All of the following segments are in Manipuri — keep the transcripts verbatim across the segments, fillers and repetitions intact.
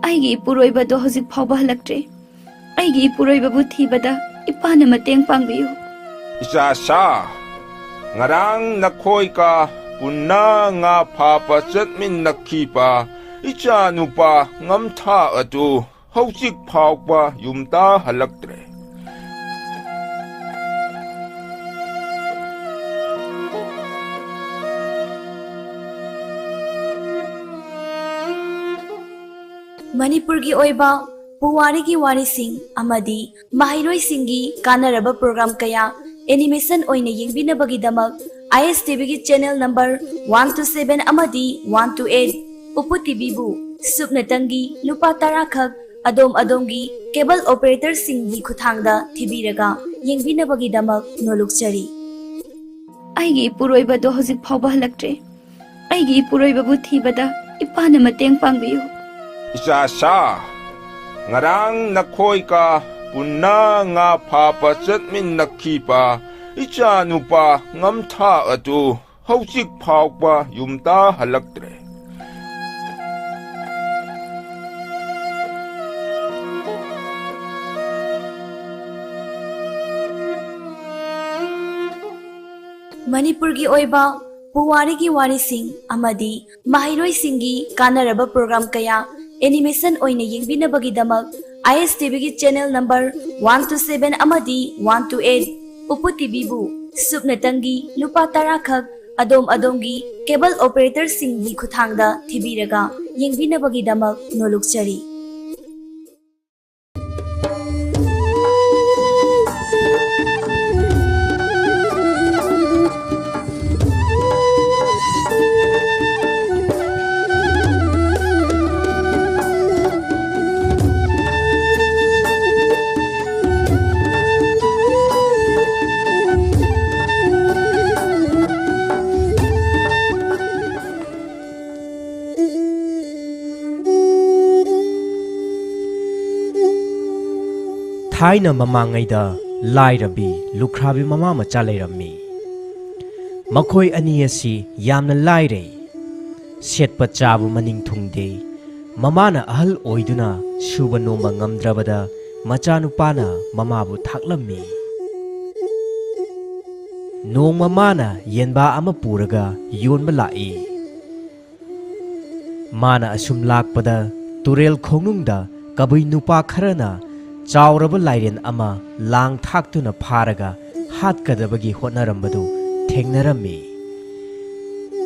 ꯑꯩꯒꯤ ꯏꯄꯨꯔꯣꯏꯕꯗꯣ ꯍꯧꯖꯤꯛ ꯐꯥꯎꯕ ꯍꯜꯂꯛꯇ꯭ꯔꯤ꯫ ꯑꯩꯒꯤ ꯏꯄꯨꯔꯣꯏꯕꯕꯨ ꯊꯤꯕꯗ ꯏꯄꯥꯅ ꯃꯇꯦꯡ ꯄꯥꯡꯕꯤꯌꯨ꯫ ꯏꯆꯥꯁꯥ, ꯉꯔꯥꯡ ꯅꯈꯣꯏꯒ ꯄꯨꯟꯅ ꯉꯥ ꯐꯥꯕ ꯆꯠꯃꯤꯟꯅꯈꯤꯕ ꯏꯆꯥꯅꯨꯄꯥ ꯉꯝꯊꯥ ꯑꯗꯨ ꯍꯧꯖꯤꯛ ꯐꯥꯎꯕ ꯌꯨꯝꯗ ꯍꯜꯂꯛꯇ꯭ꯔꯦ꯫ ꯃꯅꯤꯄꯨꯔꯒꯤ ꯑꯣꯏꯕ ꯄꯨꯋꯥꯔꯤꯒꯤ ꯋꯥꯔꯤꯁꯤꯡ ꯑꯃꯗꯤ ꯃꯍꯩꯔꯣꯏꯁꯤꯡꯒꯤ ꯀꯥꯟꯅꯔꯕ ꯄ꯭ꯔꯣꯒ꯭ꯔꯥꯝ ꯀꯌꯥ ꯑꯦꯅꯤꯃꯦꯁꯟ ꯑꯣꯏꯅ ꯌꯦꯡꯕꯤꯅꯕꯒꯤꯗꯃꯛ ꯑꯥꯏ ꯑꯦꯁ ꯇꯤ ꯚꯤꯒꯤ channel number one two seven ꯑꯃꯗꯤ ꯋꯥꯟ ꯇꯨ ꯑꯩꯠ ꯎꯄꯨ ꯇꯤꯚꯤꯕꯨ ꯁꯨꯞꯅꯇꯪꯒꯤ ꯂꯨꯄꯥ ꯇꯔꯥ ꯈꯛ ꯑꯗꯣꯝ ꯑꯗꯣꯝꯒꯤ ꯀꯦꯕꯜ ꯑꯣꯄꯔꯦꯇꯔꯁꯤꯡꯒꯤ ꯈꯨꯠꯊꯥꯡꯗ ꯊꯤꯕꯤꯔꯒ ꯌꯦꯡꯕꯤꯅꯕꯒꯤꯗꯃꯛ ꯅꯣꯂꯨꯛꯆꯔꯤ꯫ ꯑꯩꯒꯤ ꯏꯄꯨꯔꯣꯏꯕꯗꯣ ꯍꯧꯖꯤꯛ ꯐꯥꯎꯕ ꯍꯜꯂꯛꯇ꯭ꯔꯤ꯫ ꯑꯩꯒꯤ ꯏꯄꯨꯔꯣꯏꯕꯕꯨ ꯊꯤꯕꯗ ꯏꯄꯥꯅ ꯃꯇꯦꯡ ꯄꯥꯡꯕꯤꯌꯨ꯫ ꯏꯆꯥꯁꯥ, ꯉꯔꯥꯡ ꯅꯈꯣꯏꯒ ꯄꯨꯟꯅ ꯉꯥ ꯐꯥꯕ ꯆꯠꯃꯤꯟꯅꯈꯤꯕ ꯏꯆꯥꯅꯨꯄꯥ ꯉꯝꯊꯥ ꯑꯗꯨ ꯍꯧꯖꯤꯛ ꯐꯥꯎꯕ ꯌꯨꯝꯗ ꯍꯜꯂꯛꯇ꯭ꯔꯦ꯫ ꯃꯅꯤꯄꯨꯔꯒꯤ ꯑꯣꯏꯕ ꯄꯨꯋꯥꯔꯤꯒꯤ ꯋꯥꯔꯤꯁꯤꯡ ꯑꯃꯗꯤ ꯃꯍꯩꯔꯣꯏꯁꯤꯡꯒꯤ ꯀꯥꯟꯅꯔꯕ ꯄ꯭ꯔꯣꯒ꯭ꯔꯥꯝ ꯀꯌꯥ ꯑꯦꯅꯤꯃꯦꯁꯟ ꯑꯣꯏꯅ ꯌꯦꯡꯕꯤꯅꯕꯒꯤꯗꯃꯛ ꯑꯥꯏ ꯑꯦꯁ ꯇꯤ ꯚꯤꯒꯤ channel number one two seven ꯑꯃꯗꯤ ꯋꯥꯟ ꯇꯨ ꯑꯩꯠ ꯎꯄꯨ ꯇꯤꯚꯤꯕꯨ ꯁꯨꯞꯅꯇꯪꯒꯤ ꯂꯨꯄꯥ ꯇꯔꯥ ꯈꯛ ꯑꯗꯣꯝ ꯑꯗꯣꯝꯒꯤ ꯀꯦꯕꯜ ꯑꯣꯄꯔꯦꯇꯔꯁꯤꯡꯒꯤ ꯈꯨꯠꯊꯥꯡꯗ ꯊꯤꯕꯤꯔꯒ ꯌꯦꯡꯕꯤꯅꯕꯒꯤꯗꯃꯛ ꯅꯣꯂꯨꯛꯆꯔꯤ꯫ ꯊꯥꯏꯅ ꯃꯃꯥꯡꯉꯩꯗ ꯂꯥꯏꯔꯕꯤ ꯂꯨꯈ꯭ꯔꯥꯕꯤ ꯃꯃꯥ ꯃꯆꯥ ꯂꯩꯔꯝꯃꯤ꯫ ꯃꯈꯣꯏ ꯑꯅꯤ ꯑꯁꯤ ꯌꯥꯝꯅ ꯂꯥꯏꯔꯩ꯫ ꯁꯦꯠꯄ ꯆꯥꯕ ꯃꯅꯤꯡ ꯊꯨꯡꯗꯦ꯫ ꯃꯃꯥꯅ ꯑꯍꯜ ꯑꯣꯏꯗꯨꯅ ꯁꯨꯕ ꯅꯣꯝꯕ ꯉꯝꯗ꯭ꯔꯕꯗ ꯃꯆꯥꯅꯨꯄꯥꯅ ꯃꯃꯥꯕꯨ ꯊꯥꯛꯂꯝꯃꯤ꯫ ꯅꯣꯡꯃ ꯃꯥꯅ ꯌꯦꯟꯕꯥ ꯑꯃ ꯄꯨꯔꯒ ꯌꯣꯟꯕ ꯂꯥꯛꯏ꯫ ꯃꯥꯅ ꯑꯁꯨꯝ ꯂꯥꯛꯄꯗ ꯇꯨꯔꯦꯜ ꯈꯣꯡꯅꯨꯡꯗ ꯀꯕꯨꯏ ꯅꯨꯄꯥ ꯈꯔꯅ ꯆꯥꯎꯔꯕ ꯂꯥꯏꯔꯦꯟ ꯑꯃ ꯂꯥꯡ ꯊꯥꯛꯇꯨꯅ ꯐꯥꯔꯒ ꯍꯥꯠꯀꯗꯕꯒꯤ ꯍꯣꯠꯅꯔꯝꯕꯗꯨ ꯊꯦꯡꯅꯔꯝꯃꯤ꯫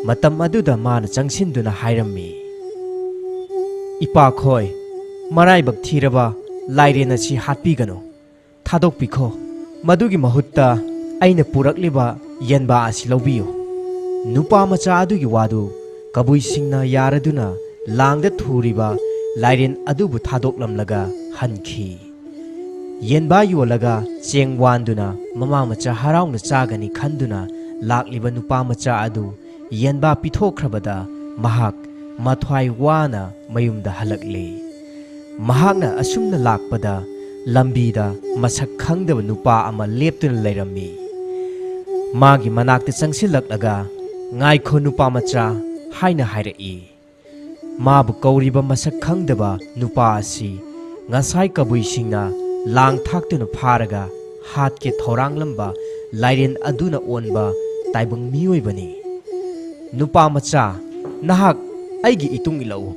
ꯃꯇꯝ ꯑꯗꯨꯗ ꯃꯥꯅ ꯆꯪꯁꯤꯟꯗꯨꯅ ꯍꯥꯏꯔꯝꯃꯤ, "ꯏꯄꯥꯈꯣꯏ, ꯃꯔꯥꯏꯕꯛ ꯊꯤꯔꯕ ꯂꯥꯏꯔꯦꯟ ꯑꯁꯤ ꯍꯥꯠꯄꯤꯒꯅꯨ꯫ ꯊꯥꯗꯣꯛꯄꯤꯈꯣ꯫ ꯃꯗꯨꯒꯤ ꯃꯍꯨꯠꯇ ꯑꯩꯅ ꯄꯨꯔꯛꯂꯤꯕ ꯌꯦꯟꯕꯥ ꯑꯁꯤ ꯂꯧꯕꯤꯌꯨ꯫" ꯅꯨꯄꯥ ꯃꯆꯥ ꯑꯗꯨꯒꯤ ꯋꯥꯗꯨ ꯀꯕꯨꯏꯁꯤꯡꯅ ꯌꯥꯔꯗꯨꯅ ꯂꯥꯡꯗ ꯊꯨꯔꯤꯕ ꯂꯥꯏꯔꯦꯟ ꯑꯗꯨꯕꯨ ꯊꯥꯗꯣꯛꯂꯝꯂꯒ ꯍꯟꯈꯤ꯫ ꯌꯦꯟꯕꯥ ꯌꯣꯜꯂꯒ ꯆꯦꯡ ꯋꯥꯟꯗꯨꯅ ꯃꯃꯥ ꯃꯆꯥ ꯍꯔꯥꯎꯅ ꯆꯥꯒꯅꯤ ꯈꯟꯗꯨꯅ ꯂꯥꯛꯂꯤꯕ ꯅꯨꯄꯥ ꯃꯆꯥ ꯑꯗꯨ ꯌꯦꯟꯕꯥ ꯄꯤꯊꯣꯛꯈ꯭ꯔꯕꯗ ꯃꯍꯥꯛ ꯃꯊ꯭ꯋꯥꯏ ꯋꯥꯅ ꯃꯌꯨꯝꯗ ꯍꯜꯂꯛꯂꯤ꯫ ꯃꯍꯥꯛꯅ ꯑꯁꯨꯝꯅ ꯂꯥꯛꯄꯗ ꯂꯝꯕꯤꯗ ꯃꯁꯛ ꯈꯪꯗꯕ ꯅꯨꯄꯥ ꯑꯃ ꯂꯦꯞꯇꯨꯅ ꯂꯩꯔꯝꯃꯤ꯫ ꯃꯥꯒꯤ ꯃꯅꯥꯛꯇ ꯆꯪꯁꯤꯜꯂꯛꯂꯒ, "ꯉꯥꯏꯈꯣ ꯅꯨꯄꯥ ꯃꯆꯥ" ꯍꯥꯏꯅ ꯍꯥꯏꯔꯛꯏ꯫ ꯃꯥꯕꯨ ꯀꯧꯔꯤꯕ ꯃꯁꯛ ꯈꯪꯗꯕ ꯅꯨꯄꯥ ꯑꯁꯤ ꯉꯁꯥꯏ ꯀꯕꯨꯏꯁꯤꯡꯅ ꯂꯥꯡ ꯊꯥꯛꯇꯨꯅ ꯐꯥꯔꯒ ꯍꯥꯠꯀꯦ ꯊꯧꯔꯥꯡꯂꯝꯕ ꯂꯥꯏꯔꯦꯟ ꯑꯗꯨꯅ ꯑꯣꯟꯕ ꯇꯥꯏꯕꯪ ꯃꯤꯑꯣꯏꯕꯅꯤ꯫ "ꯅꯨꯄꯥ ꯃꯆꯥ, ꯅꯍꯥꯛ ꯑꯩꯒꯤ ꯏꯇꯨꯡ ꯏꯜꯂꯛꯎ꯫"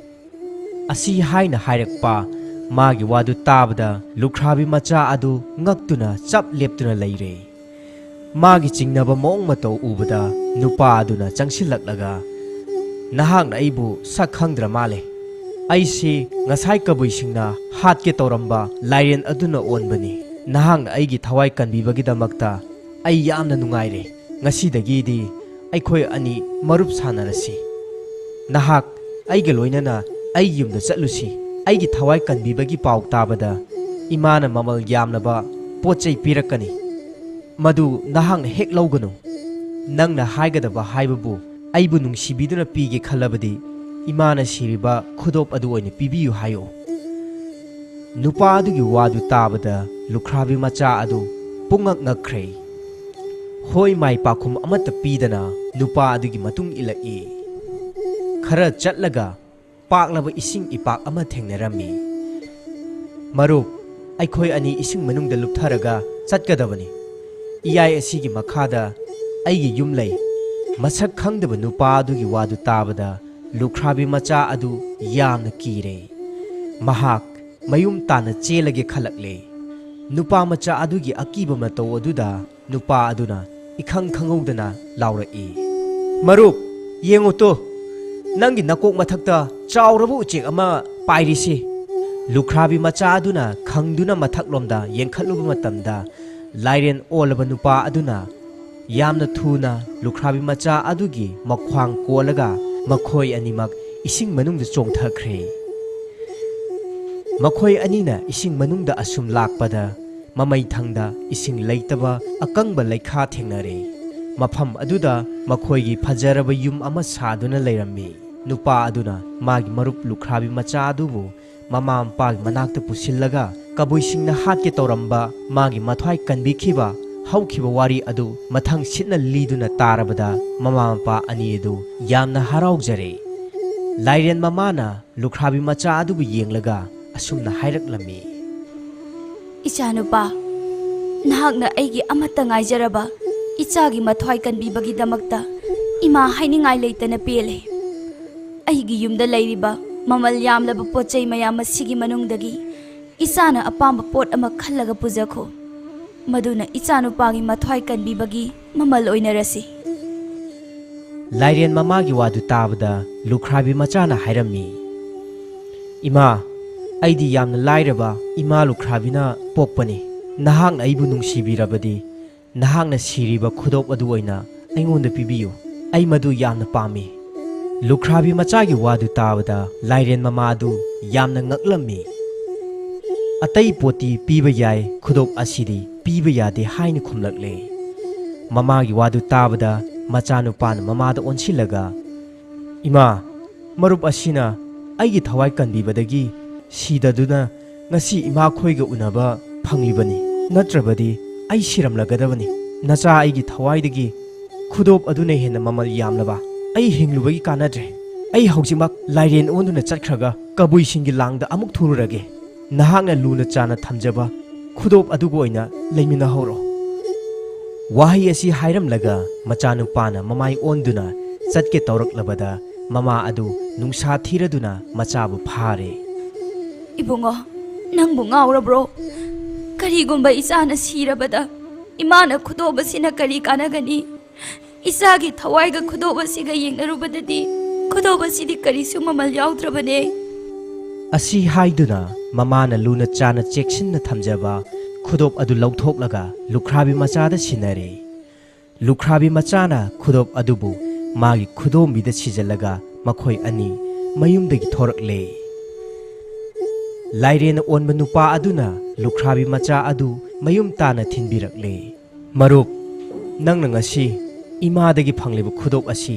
ꯑꯁꯤ ꯍꯥꯏꯅ ꯍꯥꯏꯔꯛꯄ ꯃꯥꯒꯤ ꯋꯥꯗꯨ ꯇꯥꯕꯗ ꯂꯨꯈ꯭ꯔꯥꯕꯤ ꯃꯆꯥ ꯑꯗꯨ ꯉꯛꯇꯨꯅ ꯆꯞ ꯂꯦꯞꯇꯨꯅ ꯂꯩꯔꯦ꯫ ꯃꯥꯒꯤ ꯆꯤꯡꯅꯕ ꯃꯑꯣꯡ ꯃꯇꯧ ꯎꯕꯗ ꯅꯨꯄꯥ ꯑꯗꯨꯅ ꯆꯪꯁꯤꯜꯂꯛꯂꯒ, "ꯅꯍꯥꯛꯅ ꯑꯩꯕꯨ ꯁꯛ ꯈꯪꯗ꯭ꯔ ꯃꯥꯜꯂꯦ꯫ ꯑꯩꯁꯤ ꯉꯁꯥꯏ ꯀꯕꯨꯏꯁꯤꯡꯅ ꯍꯥꯠꯀꯦ ꯇꯧꯔꯝꯕ ꯂꯥꯏꯔꯦꯟ ꯑꯗꯨꯅ ꯑꯣꯟꯕꯅꯤ꯫ ꯅꯍꯥꯛꯅ ꯑꯩꯒꯤ ꯊꯋꯥꯏ ꯀꯟꯕꯤꯕꯒꯤꯗꯃꯛꯇ ꯑꯩ ꯌꯥꯝꯅ ꯅꯨꯡꯉꯥꯏꯔꯦ꯫ ꯉꯁꯤꯗꯒꯤꯗꯤ ꯑꯩꯈꯣꯏ ꯑꯅꯤ ꯃꯔꯨꯞ ꯁꯥꯟꯅꯔꯁꯤ꯫ ꯅꯍꯥꯛ ꯑꯩꯒ ꯂꯣꯏꯅꯅ ꯑꯩꯒꯤ ꯌꯨꯝꯗ ꯆꯠꯂꯨꯁꯤ꯫ ꯑꯩꯒꯤ ꯊꯋꯥꯏ ꯀꯟꯕꯤꯕꯒꯤ ꯄꯥꯎ ꯇꯥꯕꯗ ꯏꯃꯥꯅ ꯃꯃꯜ ꯌꯥꯝꯂꯕ ꯄꯣꯠ ꯆꯩ ꯄꯤꯔꯛꯀꯅꯤ꯫ ꯃꯗꯨ ꯅꯍꯥꯛꯅ ꯍꯦꯛ ꯂꯧꯒꯅꯨ꯫" ꯅꯪꯅ ꯍꯥꯏꯒꯗꯕ ꯍꯥꯏꯕꯕꯨ ꯑꯩꯕꯨ ꯅꯨꯡꯁꯤꯕꯤꯗꯨꯅ ꯄꯤꯒꯦ ꯈꯜꯂꯕꯗꯤ ꯏꯃꯥꯅ ꯁꯤꯔꯤꯕ ꯈꯨꯗꯣꯞ ꯑꯗꯨ ꯑꯣꯏꯅ ꯄꯤꯕꯤꯌꯨ ꯍꯥꯏꯌꯨ꯫ ꯅꯨꯄꯥ ꯑꯗꯨꯒꯤ ꯋꯥꯗꯨ ꯇꯥꯕꯗ ꯂꯨꯈ꯭ꯔꯥꯕꯤ ꯃꯆꯥ ꯑꯗꯨ ꯄꯨꯡꯉꯛ ꯉꯛꯈ꯭ꯔꯦ꯫ ꯍꯣꯏ ꯃꯥꯏ ꯄꯥꯎꯈꯨꯝ ꯑꯃꯠꯇ ꯄꯤꯗꯅ ꯅꯨꯄꯥ ꯑꯗꯨꯒꯤ ꯃꯇꯨꯡ ꯏꯜꯂꯛꯏ꯫ ꯈꯔ ꯆꯠꯂꯒ ꯄꯥꯛꯂꯕ ꯏꯁꯤꯡ ꯏꯄꯥꯛ ꯑꯃ ꯊꯦꯡꯅꯔꯝꯃꯤ꯫ "ꯃꯔꯨꯞ, ꯑꯩꯈꯣꯏ ꯑꯅꯤ ꯏꯁꯤꯡ ꯃꯅꯨꯡꯗ ꯂꯨꯞꯊꯔꯒ ꯆꯠꯀꯗꯕꯅꯤ꯫ ꯏꯌꯥꯏ ꯑꯁꯤꯒꯤ ꯃꯈꯥꯗ ꯑꯩꯒꯤ ꯌꯨꯝ ꯂꯩ꯫" ꯃꯁꯛ ꯈꯪꯗꯕ ꯅꯨꯄꯥ ꯑꯗꯨꯒꯤ ꯋꯥꯗꯨ ꯇꯥꯕꯗ ꯂꯨꯈ꯭ꯔꯥꯕꯤ ꯃꯆꯥ ꯑꯗꯨ ꯌꯥꯝꯅ ꯀꯤꯔꯦ꯫ ꯃꯍꯥꯛ ꯃꯌꯨꯝ ꯇꯥꯟꯅ ꯆꯦꯜꯂꯒꯦ ꯈꯜꯂꯛꯂꯦ꯫ ꯅꯨꯄꯥ ꯃꯆꯥ ꯑꯗꯨꯒꯤ ꯑꯀꯤꯕ ꯃꯇꯧ ꯑꯗꯨꯗ ꯅꯨꯄꯥ ꯑꯗꯨꯅ ꯏꯈꯪ ꯈꯪꯍꯧꯗꯅ ꯂꯥꯎꯔꯛꯏ, "ꯃꯔꯨꯞ, ꯌꯦꯡꯉꯨ ꯇꯣ, ꯅꯪꯒꯤ ꯅꯀꯣꯛ ꯃꯊꯛꯇ ꯆꯥꯎꯔꯕ ꯎꯆꯦꯛ ꯑꯃ ꯄꯥꯏꯔꯤꯁꯤ!" ꯂꯨꯈ꯭ꯔꯥꯕꯤ ꯃꯆꯥ ꯑꯗꯨꯅ ꯈꯪꯗꯨꯅ ꯃꯊꯛꯂꯣꯝꯗ ꯌꯦꯡꯈꯠꯂꯨꯕ ꯃꯇꯝꯗ, ꯂꯥꯏꯔꯦꯟ ꯑꯣꯜꯂꯕ ꯅꯨꯄꯥ ꯑꯗꯨꯅ ꯌꯥꯝꯅ ꯊꯨꯅ ꯂꯨꯈ꯭ꯔꯥꯕꯤ ꯃꯆꯥ ꯑꯗꯨꯒꯤ ꯃꯈ꯭ꯋꯥꯡ ꯀꯣꯜꯂꯒ ꯃꯈꯣꯏ ꯑꯅꯤꯃꯛ ꯏꯁꯤꯡ ꯃꯅꯨꯡꯗ ꯆꯣꯡꯊꯈ꯭ꯔꯦ꯫ ꯃꯈꯣꯏ ꯑꯅꯤꯅ ꯏꯁꯤꯡ ꯃꯅꯨꯡꯗ ꯑꯁꯨꯝ ꯂꯥꯛꯄꯗ, ꯃꯃꯩ ꯊꯪꯗ ꯏꯁꯤꯡ ꯂꯩꯇꯕ ꯑꯀꯪꯕ ꯂꯩꯈꯥ ꯊꯦꯡꯅꯔꯦ꯫ ꯃꯐꯝ ꯑꯗꯨꯗ ꯃꯈꯣꯏꯒꯤ ꯐꯖꯔꯕ ꯌꯨꯝ ꯑꯃ ꯁꯥꯗꯨꯅ ꯂꯩꯔꯝꯃꯤ꯫ ꯅꯨꯄꯥ ꯑꯗꯨꯅ ꯃꯥꯒꯤ ꯃꯔꯨꯞ ꯂꯨꯈ꯭ꯔꯥꯕꯤ ꯃꯆꯥ ꯑꯗꯨꯕꯨ ꯃꯃꯥ ꯃꯄꯥꯒꯤ ꯃꯅꯥꯛꯇ ꯄꯨꯁꯤꯜꯂꯒ ꯀꯕꯨꯏꯁꯤꯡꯅ ꯍꯥꯠꯀꯦ ꯇꯧꯔꯝꯕ ꯃꯥꯒꯤ ꯃꯊ꯭ꯋꯥꯏ ꯀꯟꯕꯤꯈꯤꯕ ꯍꯧꯈꯤꯕ ꯋꯥꯔꯤ ꯑꯗꯨ ꯃꯊꯪ ꯁꯤꯠꯅ ꯂꯤꯗꯨꯅ ꯇꯥꯔꯕꯗ, ꯃꯃꯥ ꯃꯄꯥ ꯑꯅꯤ ꯑꯗꯨ ꯌꯥꯝꯅ ꯍꯔꯥꯎꯖꯔꯦ꯫ ꯂꯥꯏꯔꯦꯟ ꯃꯃꯥꯅ ꯂꯨꯈ꯭ꯔꯥꯕꯤ ꯃꯆꯥ ꯑꯗꯨꯕꯨ ꯌꯦꯡꯂꯒ ꯑꯁꯨꯝꯅ ꯍꯥꯏꯔꯛꯂꯝꯃꯤ, "ꯏꯆꯥꯅꯨꯄꯥ, ꯅꯍꯥꯛꯅ ꯑꯩꯒꯤ ꯑꯃꯠꯇ ꯉꯥꯏꯖꯔꯕ ꯏꯆꯥꯒꯤ ꯃꯊ꯭ꯋꯥꯏ ꯀꯟꯕꯤꯕꯒꯤꯗꯃꯛꯇ ꯏꯃꯥ ꯍꯥꯏꯅꯤꯡꯉꯥꯏ ꯂꯩꯇꯅ ꯄꯦꯜꯂꯦ꯫ ꯑꯩꯒꯤ ꯌꯨꯝꯗ ꯂꯩꯔꯤꯕ ꯃꯃꯜ ꯌꯥꯝꯂꯕ ꯄꯣꯠ ꯆꯩ ꯃꯌꯥꯝ ꯑꯁꯤꯒꯤ ꯃꯅꯨꯡꯗꯒꯤ ꯏꯆꯥꯅ ꯑꯄꯥꯝꯕ ꯄꯣꯠ ꯑꯃ ꯈꯜꯂꯒ ꯄꯨꯖꯈꯣ꯫ ꯃꯗꯨꯅ ꯏꯆꯥꯅꯨꯄꯥꯒꯤ ꯃꯊ꯭ꯋꯥꯏ ꯀꯟꯕꯤꯕꯒꯤ ꯃꯃꯜ ꯑꯣꯏꯅꯔꯁꯤ꯫" ꯂꯥꯏꯔꯦꯟ ꯃꯃꯥꯒꯤ ꯋꯥꯗꯨ ꯇꯥꯕꯗ ꯂꯨꯈ꯭ꯔꯥꯕꯤ ꯃꯆꯥꯅ ꯍꯥꯏꯔꯝꯃꯤ, "ꯏꯃꯥ, ꯑꯩꯗꯤ ꯌꯥꯝꯅ ꯂꯥꯏꯔꯕ ꯏꯃꯥ ꯂꯨꯈ꯭ꯔꯥꯕꯤꯅ ꯄꯣꯛꯄꯅꯤ꯫ ꯅꯍꯥꯛꯅ ꯑꯩꯕꯨ ꯅꯨꯡꯁꯤꯕꯤꯔꯕꯗꯤ ꯅꯍꯥꯛꯅ ꯁꯤꯔꯤꯕ ꯈꯨꯗꯣꯞ ꯑꯗꯨ ꯑꯣꯏꯅ ꯑꯩꯉꯣꯟꯗ ꯄꯤꯕꯤꯌꯨ꯫ ꯑꯩ ꯃꯗꯨ ꯌꯥꯝꯅ ꯄꯥꯝꯃꯤ꯫" ꯂꯨꯈ꯭ꯔꯥꯕꯤ ꯃꯆꯥꯒꯤ ꯋꯥꯗꯨ ꯇꯥꯕꯗ ꯂꯥꯏꯔꯦꯟ ꯃꯃꯥ ꯑꯗꯨ ꯌꯥꯝꯅ ꯉꯛꯂꯝꯃꯤ꯫ "ꯑꯇꯩ ꯄꯣꯠꯇꯤ ꯄꯤꯕ ꯌꯥꯏ, ꯈꯨꯗꯣꯞ ꯑꯁꯤꯗꯤ ꯄꯤꯕ ꯌꯥꯗꯦ" ꯍꯥꯏꯅ ꯈꯨꯝꯂꯛꯂꯦ꯫ ꯃꯃꯥꯒꯤ ꯋꯥꯗꯨ ꯇꯥꯕꯗ ꯃꯆꯥꯅꯨꯄꯥꯅ ꯃꯃꯥꯗ ꯑꯣꯟꯁꯤꯜꯂꯒ, "ꯏꯃꯥ, ꯃꯔꯨꯞ ꯑꯁꯤꯅ ꯑꯩꯒꯤ ꯊꯋꯥꯏ ꯀꯟꯕꯤꯕꯗꯒꯤ ꯁꯤꯗꯗꯨꯅ ꯉꯁꯤ ꯏꯃꯥꯈꯣꯏꯒ ꯎꯅꯕ ꯐꯪꯂꯤꯕꯅꯤ꯫ ꯅꯠꯇ꯭ꯔꯕꯗꯤ ꯑꯩ ꯁꯤꯔꯝꯂꯒꯗꯕꯅꯤ꯫ ꯅꯆꯥ ꯑꯩꯒꯤ ꯊꯋꯥꯏꯗꯒꯤ ꯈꯨꯗꯣꯞ ꯑꯗꯨꯅ ꯍꯦꯟꯅ ꯃꯃꯜ ꯌꯥꯝꯂꯕ꯫ ꯑꯩ ꯍꯤꯡꯂꯨꯕꯒꯤ ꯀꯥꯟꯅꯗ꯭ꯔꯦ꯫" ꯑꯩ ꯍꯧꯖꯤꯛꯃꯛ ꯂꯥꯏꯔꯦꯟ ꯑꯣꯟꯗꯨꯅ ꯆꯠꯈ꯭ꯔꯒ ꯀꯕꯨꯏꯁꯤꯡꯒꯤ ꯂꯥꯡꯗ ꯑꯃꯨꯛ ꯊꯨꯔꯨꯔꯒꯦ꯫ ꯅꯍꯥꯛꯅ ꯂꯨꯅ ꯆꯥꯅ ꯊꯝꯖꯕ ꯈꯨꯗꯣꯞ ꯑꯗꯨꯒ ꯑꯣꯏꯅ ꯂꯩꯃꯤꯟꯅꯍꯧꯔꯣ꯫ ꯋꯥꯍꯩ ꯑꯁꯤ ꯍꯥꯏꯔꯝꯂꯒ ꯃꯆꯥꯅꯨꯄꯥꯅ ꯃꯃꯥꯏ ꯑꯣꯟꯗꯨꯅ ꯆꯠꯀꯦ ꯇꯧꯔꯛꯂꯕꯗ ꯃꯃꯥ ꯑꯗꯨ ꯅꯨꯡꯁꯥ ꯊꯤꯔꯗꯨꯅ ꯃꯆꯥꯕꯨ ꯐꯥꯔꯦ꯫ "ꯏꯕꯨꯡꯉꯣ, ꯅꯪꯕꯨ ꯉꯥꯎꯔꯕ꯭ꯔꯣ? ꯀꯔꯤꯒꯨꯝꯕ ꯏꯆꯥꯅ ꯁꯤꯔꯕꯗ ꯏꯃꯥꯅ ꯈꯨꯗꯣꯞ ꯑꯁꯤꯅ ꯀꯔꯤ ꯀꯥꯟꯅꯒꯅꯤ? ꯏꯆꯥꯒꯤ ꯊꯋꯥꯏꯒ ꯈꯨꯗꯣꯞ ꯑꯁꯤꯒ ꯌꯦꯡꯅꯔꯨꯕꯗꯗꯤ ꯈꯨꯗꯣꯞ ꯑꯁꯤꯗꯤ ꯀꯔꯤꯁꯨ ꯃꯃꯜ ꯌꯥꯎꯗ꯭ꯔꯕꯅꯦ"꯫ ꯑꯁꯤ ꯍꯥꯏꯗꯨꯅ ꯃꯃꯥꯅ ꯂꯨꯅ ꯆꯥꯅ ꯆꯦꯛꯁꯤꯟꯅ ꯊꯝꯖꯕ ꯈꯨꯗꯣꯞ ꯑꯗꯨ ꯂꯧꯊꯣꯛꯂꯒ ꯂꯨꯈ꯭ꯔꯥꯕꯤ ꯃꯆꯥꯗ ꯁꯤꯟꯅꯔꯦ꯫ ꯂꯨꯈ꯭ꯔꯥꯕꯤ ꯃꯆꯥꯅ ꯈꯨꯗꯣꯞ ꯑꯗꯨꯕꯨ ꯃꯥꯒꯤ ꯈꯨꯗꯣꯝꯕꯤꯗ ꯁꯤꯖꯜꯂꯒ ꯃꯈꯣꯏ ꯑꯅꯤ ꯃꯌꯨꯝꯗꯒꯤ ꯊꯣꯔꯛꯂꯦ꯫ ꯂꯥꯏꯔꯦꯟ ꯑꯣꯟꯕ ꯅꯨꯄꯥ ꯑꯗꯨꯅ ꯂꯨꯈ꯭ꯔꯥꯕꯤ ꯃꯆꯥ ꯑꯗꯨ ꯃꯌꯨꯝ ꯇꯥꯅ ꯊꯤꯟꯕꯤꯔꯛꯂꯦ꯫ "ꯃꯔꯨꯞ, ꯅꯪꯅ ꯉꯁꯤ ꯏꯃꯥꯗꯒꯤ ꯐꯪꯂꯤꯕ ꯈꯨꯗꯣꯞ ꯑꯁꯤ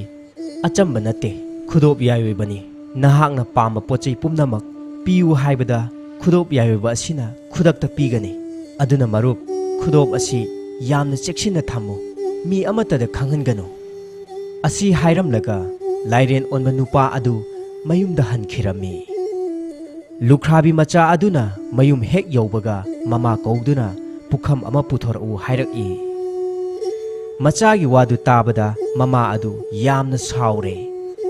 ꯑꯆꯝꯕ ꯅꯠꯇꯦ꯫ ꯈꯨꯗꯣꯞ ꯌꯥꯏꯑꯣꯏꯕꯅꯤ꯫ ꯅꯍꯥꯛꯅ ꯄꯥꯝꯕ ꯄꯣꯠ ꯆꯩ ꯄꯨꯝꯅꯃꯛ ꯄꯤꯌꯨ ꯍꯥꯏꯕꯗ ꯈꯨꯗꯣꯞ ꯌꯥꯏꯑꯣꯏꯕ ꯑꯁꯤꯅ ꯈꯨꯗꯛꯇ ꯄꯤꯒꯅꯤ꯫ ꯑꯗꯨꯅ ꯃꯔꯨꯞ, ꯈꯨꯗꯣꯞ ꯑꯁꯤ ꯌꯥꯝꯅ ꯆꯦꯛꯁꯤꯟꯅ ꯊꯝꯃꯨ꯫ ꯃꯤ ꯑꯃꯠꯇꯗ ꯈꯪꯍꯟꯒꯅꯨ"꯫ ꯑꯁꯤ ꯍꯥꯏꯔꯝꯂꯒ ꯂꯥꯏꯔꯦꯟ ꯑꯣꯟꯕ ꯅꯨꯄꯥ ꯑꯗꯨ ꯃꯌꯨꯝꯗ ꯍꯟꯈꯤꯔꯝꯃꯤ꯫ ꯂꯨꯈ꯭ꯔꯥꯕꯤ ꯃꯆꯥ ꯑꯗꯨꯅ ꯃꯌꯨꯝ ꯍꯦꯛ ꯌꯧꯕꯒ ꯃꯃꯥ ꯀꯧꯗꯨꯅ ꯄꯨꯈꯝ ꯑꯃ ꯄꯨꯊꯣꯔꯛꯎ ꯍꯥꯏꯔꯛꯏ꯫ ꯃꯆꯥꯒꯤ ꯋꯥꯗꯨ ꯇꯥꯕꯗ ꯃꯃꯥ ꯑꯗꯨ ꯌꯥꯝꯅ ꯁꯥꯎꯔꯦ꯫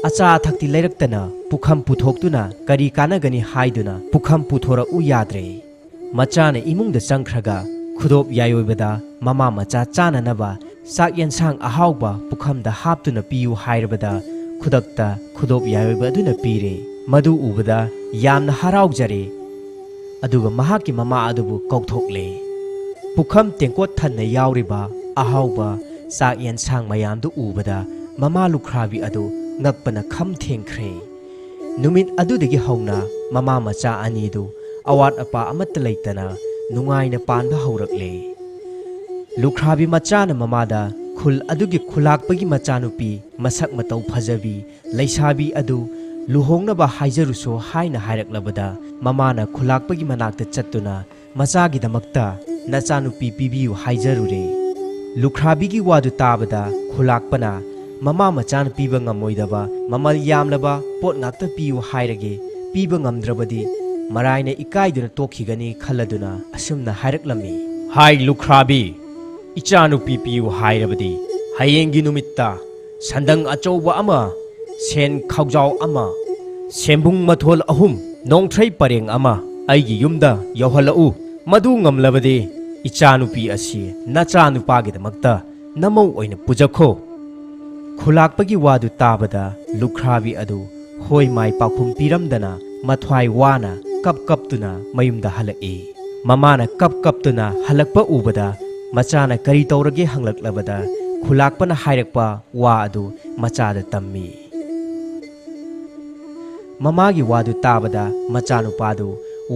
ꯑꯆꯥ ꯑꯊꯛꯇꯤ ꯂꯩꯔꯛꯇꯅ ꯄꯨꯈꯝ ꯄꯨꯊꯣꯛꯇꯨꯅ ꯀꯔꯤ ꯀꯥꯟꯅꯒꯅꯤ ꯍꯥꯏꯗꯨꯅ ꯄꯨꯈꯝ ꯄꯨꯊꯣꯔꯛꯎ ꯌꯥꯗ꯭ꯔꯦ꯫ ꯃꯆꯥꯅ ꯏꯃꯨꯡꯗ ꯆꯪꯈ꯭ꯔꯒ ꯈꯨꯗꯣꯞ ꯌꯥꯏꯑꯣꯏꯕꯗ ꯃꯃꯥ ꯃꯆꯥ ꯆꯥꯅꯅꯕ ꯆꯥꯛ ꯌꯦꯟꯁꯥꯡ ꯑꯍꯥꯎꯕ ꯄꯨꯈꯝꯗ ꯍꯥꯞꯇꯨꯅ ꯄꯤꯌꯨ ꯍꯥꯏꯔꯕꯗ ꯈꯨꯗꯛꯇ ꯈꯨꯗꯣꯞ ꯌꯥꯏꯑꯣꯏꯕ ꯑꯗꯨꯅ ꯄꯤꯔꯦ꯫ ꯃꯗꯨ ꯎꯕꯗ ꯌꯥꯝꯅ ꯍꯔꯥꯎꯖꯔꯦ꯫ ꯑꯗꯨꯒ ꯃꯍꯥꯛꯀꯤ ꯃꯃꯥ ꯑꯗꯨꯕꯨ ꯀꯧꯊꯣꯛꯂꯦ꯫ ꯄꯨꯈꯝ ꯇꯦꯡꯀꯣꯠ ꯊꯟꯅ ꯌꯥꯎꯔꯤꯕ ꯑꯍꯥꯎꯕ ꯆꯥꯛ ꯌꯦꯟꯁꯥꯡ ꯃꯌꯥꯝꯗꯨ ꯎꯕꯗ ꯃꯃꯥ ꯂꯨꯈ꯭ꯔꯥꯕꯤ ꯑꯗꯨ ꯉꯛꯄꯅ ꯈꯝ ꯊꯦꯡꯈ꯭ꯔꯦ꯫ ꯅꯨꯃꯤꯠ ꯑꯗꯨꯗꯒꯤ ꯍꯧꯅ ꯃꯃꯥ ꯃꯆꯥ ꯑꯅꯤꯗꯨ ꯑꯋꯥꯠ ꯑꯄꯥ ꯑꯃꯠꯇ ꯂꯩꯇꯅ ꯅꯨꯡꯉꯥꯏꯅ ꯄꯥꯟꯕ ꯍꯧꯔꯛꯂꯦ꯫ ꯂꯨꯈ꯭ꯔꯥꯕꯤ ꯃꯆꯥꯅ ꯃꯃꯥꯗ ꯈꯨꯜ ꯑꯗꯨꯒꯤ ꯈꯨꯂꯥꯛꯄꯒꯤ ꯃꯆꯥꯅꯨꯄꯤ ꯃꯁꯛ ꯃꯇꯧ ꯐꯖꯕꯤ ꯂꯩꯁꯥꯕꯤ ꯑꯗꯨ ꯂꯨꯍꯣꯡꯅꯕ ꯍꯥꯏꯖꯔꯨꯁꯣ ꯍꯥꯏꯅ ꯍꯥꯏꯔꯛꯂꯕꯗ ꯃꯃꯥꯅ ꯈꯨꯂꯥꯛꯄꯒꯤ ꯃꯅꯥꯛꯇ ꯆꯠꯇꯨꯅ ꯃꯆꯥꯒꯤꯗꯃꯛꯇ ꯅꯆꯥꯅꯨꯄꯤ ꯄꯤꯕꯤꯌꯨ ꯍꯥꯏꯖꯔꯨꯔꯦ꯫ ꯂꯨꯈ꯭ꯔꯥꯕꯤꯒꯤ ꯋꯥꯗꯨ ꯇꯥꯕꯗ ꯈꯨꯂꯥꯛꯄꯅ ꯃꯃꯥ ꯃꯆꯥꯅ ꯄꯤꯕ ꯉꯝꯃꯣꯏꯗꯕ ꯃꯃꯜ ꯌꯥꯝꯂꯕ ꯄꯣꯠ ꯉꯥꯛꯇ ꯄꯤꯌꯨ ꯍꯥꯏꯔꯒꯦ, ꯄꯤꯕ ꯉꯝꯗ꯭ꯔꯕꯗꯤ ꯃꯔꯥꯏꯅ ꯏꯀꯥꯏꯗꯨꯅ ꯇꯣꯛꯈꯤꯒꯅꯤ ꯈꯜꯂꯗꯨꯅ ꯑꯁꯨꯝꯅ ꯍꯥꯏꯔꯛꯂꯝꯃꯤ꯫ "ꯍꯥꯏ ꯂꯨꯈ꯭ꯔꯥꯕꯤ, ꯏꯆꯥꯅꯨꯄꯤ ꯄꯤꯌꯨ ꯍꯥꯏꯔꯕꯗꯤ ꯍꯌꯦꯡꯒꯤ ꯅꯨꯃꯤꯠꯇ ꯁꯟꯗꯪ ꯑꯆꯧꯕ ꯑꯃ, ꯁꯦꯟ ꯈꯥꯎꯖꯥꯎ ꯑꯃ, ꯁꯦꯝꯕꯨꯡ ꯃꯊꯣꯜ ꯑꯍꯨꯝ, ꯅꯣꯡꯊ꯭ꯔꯩ ꯄꯔꯦꯡ ꯑꯃ ꯑꯩꯒꯤ ꯌꯨꯝꯗ ꯌꯧꯍꯜꯂꯛꯎ꯫ ꯃꯗꯨ ꯉꯝꯂꯕꯗꯤ ꯏꯆꯥꯅꯨꯄꯤ ꯑꯁꯤ ꯅꯆꯥꯅꯨꯄꯥꯒꯤꯗꯃꯛꯇ ꯅꯃꯧ ꯑꯣꯏꯅ ꯄꯨꯖꯈꯣ꯫" ꯈꯨꯂꯥꯛꯄꯒꯤ ꯋꯥꯗꯨ ꯇꯥꯕꯗ ꯂꯨꯈ꯭ꯔꯥꯕꯤ ꯑꯗꯨ ꯍꯣꯏ ꯃꯥꯏ ꯄꯥꯎꯈꯨꯝ ꯄꯤꯔꯝꯗꯅ ꯃꯊ꯭ꯋꯥꯏ ꯋꯥꯅ ꯀꯞ ꯀꯞꯇꯨꯅ ꯃꯌꯨꯝꯗ ꯍꯜꯂꯛꯏ꯫ ꯃꯃꯥꯅ ꯀꯞ ꯀꯞꯇꯨꯅ ꯍꯜꯂꯛꯄ ꯎꯕꯗ ꯃꯆꯥꯅ ꯀꯔꯤ ꯇꯧꯔꯒꯦ ꯍꯪꯂꯛꯂꯕꯗ ꯈꯨꯂꯥꯛꯄꯅ ꯍꯥꯏꯔꯛꯄ ꯋꯥ ꯑꯗꯨ ꯃꯆꯥꯗ ꯇꯝꯃꯤ꯫ ꯃꯃꯥꯒꯤ ꯋꯥꯗꯨ ꯇꯥꯕꯗ ꯃꯆꯥꯅꯨꯄꯥꯗꯨ